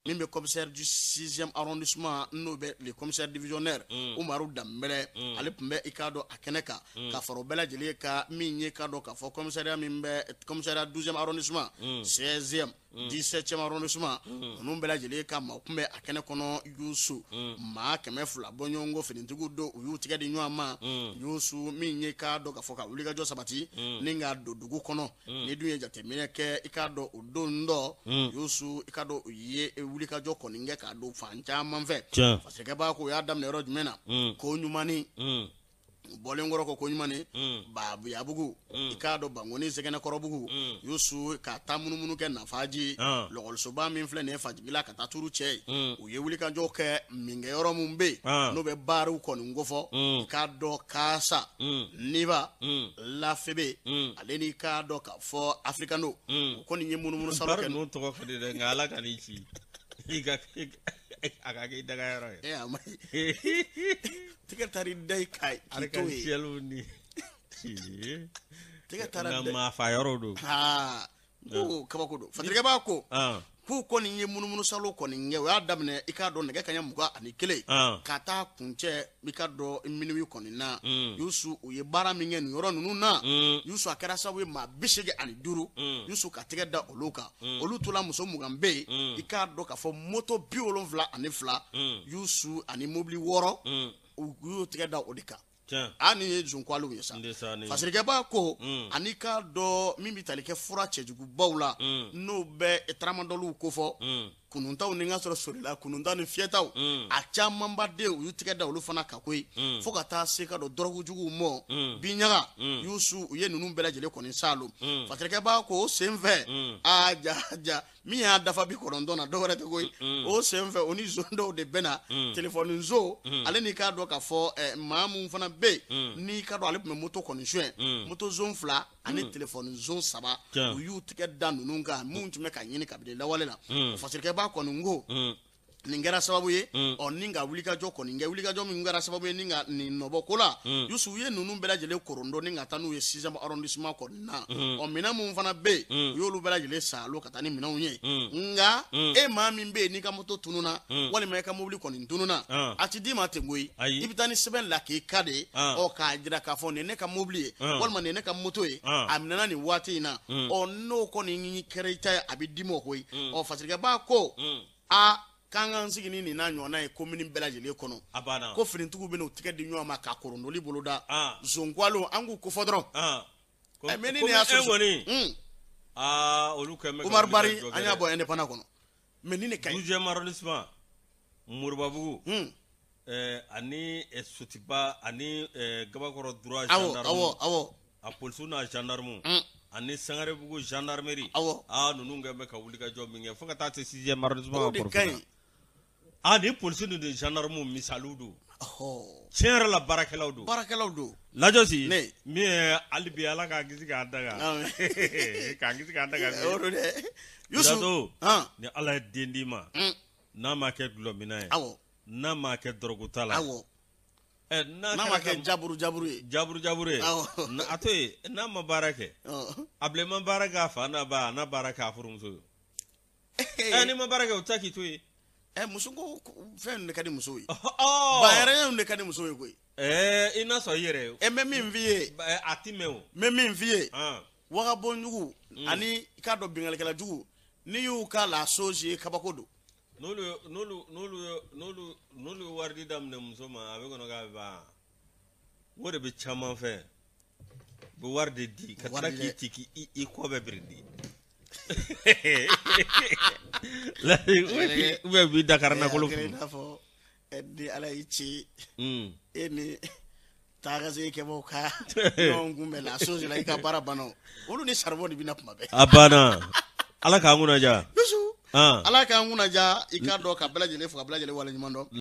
min bɛ commissaire du 6e arrondissement n'o bɛ le commissaire divisionnaire Umaru Danbɛlɛ, ale tun bɛ i k'a dɔn a kɛnɛ kan ka fara o bɛɛ lajɛlen kan. Min ye k'a dɔn k'a fɔ commissariat min bɛ commissariat 12e arrondissement, 16e, 17e arrondissement, ninnu bɛɛ lajɛlen ka maaw tun bɛ a kɛnɛ kɔnɔ. Yusu maa 200 bɔɲɔgɔnko finitigiw don, u y'u tigɛ di ɲɔgɔn ma. Yusu min ye k'a dɔn k'a fɔ ka wulikajɔ sabati ni k'a don dugu kɔnɔ. Ni dun ye jateminɛ kɛ, i k'a dɔn o don dɔ, Yusu, i k'a dɔn u ye wulikajɔ kɔni kɛ k'a don fan caman fɛ. Fasirikɛbaa ko u y'a daminɛ yɔrɔ jumɛn na? Ko ɲumanni bɔlen kɔrɔ ko ɲumanni Babuyabugu, i k'a dɔn Bankoni Sɛgɛnɛkɔrɔbugu, Yusu ka taa munumunu kɛ Nafaji lɔgɔlisoba min filɛ nin ye Fajigila ka taa turu cɛ ye. U ye wulikajɔ kɛ minkɛyɔrɔ min bɛ yen n'o bɛ baariw kɔni kofɔ, i k'a dɔn Kasa Niba Lafebe, ale n'i k'a dɔn k'a fɔ Africano, u kɔni ye munumunu salo kɛ. Ninnu tɔgɔ ka di dɛ, nka Ala ka n'i ci i ka a ka k'i dagayɔrɔ ye. A ma ɲi, tigɛ taara i da i kan k'i to yen. Ni tigɛ taara da maa fa yɔrɔ don. Aa, ko kabako don. Fatirikɛbaa ko k'u kɔni ye munumunu salo kɔni kɛ, o y'a daminɛ i k'a dɔn nɛgɛ kanɲɛ 21 ka taa kuncɛ i k'a dɔn minuit kɔni na. Yusu u ye baara min kɛ nin yɔrɔ ninnu na, Yusu a kɛra sababu ye maa 85, Yusu ka tɛgɛ da olu kan. Olu tola muso 20 bɛ yen, i k'a dɔn k'a fɔ moto 72, Yusu ani mobili 6, u y'u tɛgɛ da o de kan. A ni ye zonkwaliw ye sa. Fasirikɛbaa ko ani k'a dɔn min bɛ tali kɛ fura cɛjugubaw la n'o bɛ tramadɔliw kofɔ, kununtaw ni ka sɔrɔ solila kununtaw ni fiyɛtaw, a camanba de u y'u tɛgɛ da olu fana kan koyi, fo ka taa se ka dɔn dɔrɔgu juguw mɔ binɲaga. Yusu u ye ninnu bɛɛ lajɛlen kɔni salo. Fasirikɛbaa ko o senfɛ a ja ja min y'a dafa 90 na, dɔwɛrɛ tɛ koyi, o senfɛ o ni zon dɔw de bɛnna, telefɔni zon, ale n'i k'a dɔn k'a fɔ maa mun fana bɛ yen n'i k'a dɔn ale tun bɛ moto kɔni suɲɛ, moto zon 2 ani telefɔni zon 3, u y'u tigɛ da ninnu kan mun tun bɛ ka ɲini kabini lawale la. Fasirikɛbaa kɔni ko nin kɛra sababu ye ɔ ni ka wulikajɔ kɔni kɛ, wulikajɔ min kɛra sababu ye ni ka nin nɔbɔ ko la. Yusu u ye ninnu bɛɛ lajɛlen korondo ni ka taa n'u ye 6e arrondissement kɔni na. Ɔ minɛn mun fana bɛ yen, u y'olu bɛɛ lajɛlen salo ka taa ni minɛnw ye. Nka e maa min bɛ yen n'i ka moto tununna walima i ka mobili kɔni tununna, a ti d'i ma ten koyi, i bɛ taa ni sɛbɛn lakika de ye, ɔ k'a jira k'a fɔ nin ye ne ka mobili ye walima nin ye ne ka moto ye, a minɛna nin waati in na. Ɔ n'o kɔni kɛra i ta ye, a bɛ d'i ma koyi. Ɔ fasirikɛbaa ko a k'an k'an sigi ni nin n'a ɲɔgɔnna ye komini bɛɛ lajɛlen kɔnɔ, ko finitigiw bɛ n'u tɛgɛ di ɲɔgɔn ma ka korondoli boloda. Zonkwaliw an k'u kofɔ dɔrɔn. Mais ni nin y'a sɔrɔ kɔni, aa olu kɛ mɛ Umaru Bari an y'a bɔ indépendant kɔnɔ, mais ni ne ka ɲi. 12e arrondissement Moribabugu, ani Sotiba ani Gabakɔrɔ droit gendarme, awɔ a polisiw n'a gendarme, ani Sangarebugu gendarmerie, aa ninnu kɛ bɛ ka wulikajɔ min kɛ fo ka taa se 6e arrondissement. O de ka ɲi. Aa ni polisi ninnu de gendarme misaliw don. Tiɲɛ yɛrɛ la baarakɛlaw don. Baarakɛlaw don. Lajɔsi min ye hali bi Ala k'an kisi k'an daga. K'an kisi k'an daga. O don dɛ. Yusu ni Ala ye den d'i ma, n'a ma kɛ dɔlɔminna ye, n'a ma kɛ dɔrɔguta la, n'a ma kɛ jaburu jaburu ye, jaburu jaburu ye, a to yen, n'a ma baara kɛ, a bilen ma baara kɛ a fa n'a ba, a n'a baara kɛ a furumuso ye. N'i ma baara kɛ o tɛ k'i to yen. Muso ko fɛn de ka di muso ye, bayɛrɛɲɛw de ka di muso ye koyi. I n'a sɔn i yɛrɛ ye. N bɛ min f'i ye. A ti mɛn o. N bɛ min f'i ye. Wagabonjugu ani i k'a dɔn binkannikɛla jugu, n'i y'u ka la chose ye, kabako don. N'olu ye wari di daminɛ muso ma, a bɛ kɔnɔ k'a bɛ ban. O de bɛ caman fɛ, u bɛ wari de di ka tila k'i ci k'i kɔ bɛɛ birindi. Ou bien u b'i dakara nafolo funu. I n'a fɔ ni Ala y'i ci e ni taakasegin kɛbaaw ka ɲɔgɔn kunbɛn la chose la, i ka baara banna, olu ni charbon de bɛ na tuma bɛɛ. A banna, Ala k'an kunna diya. Ala k'an kunna diya. I k'a dɔn ka bɛɛ lajɛlen fo, ka bɛɛ lajɛlen waleɲuman dɔn.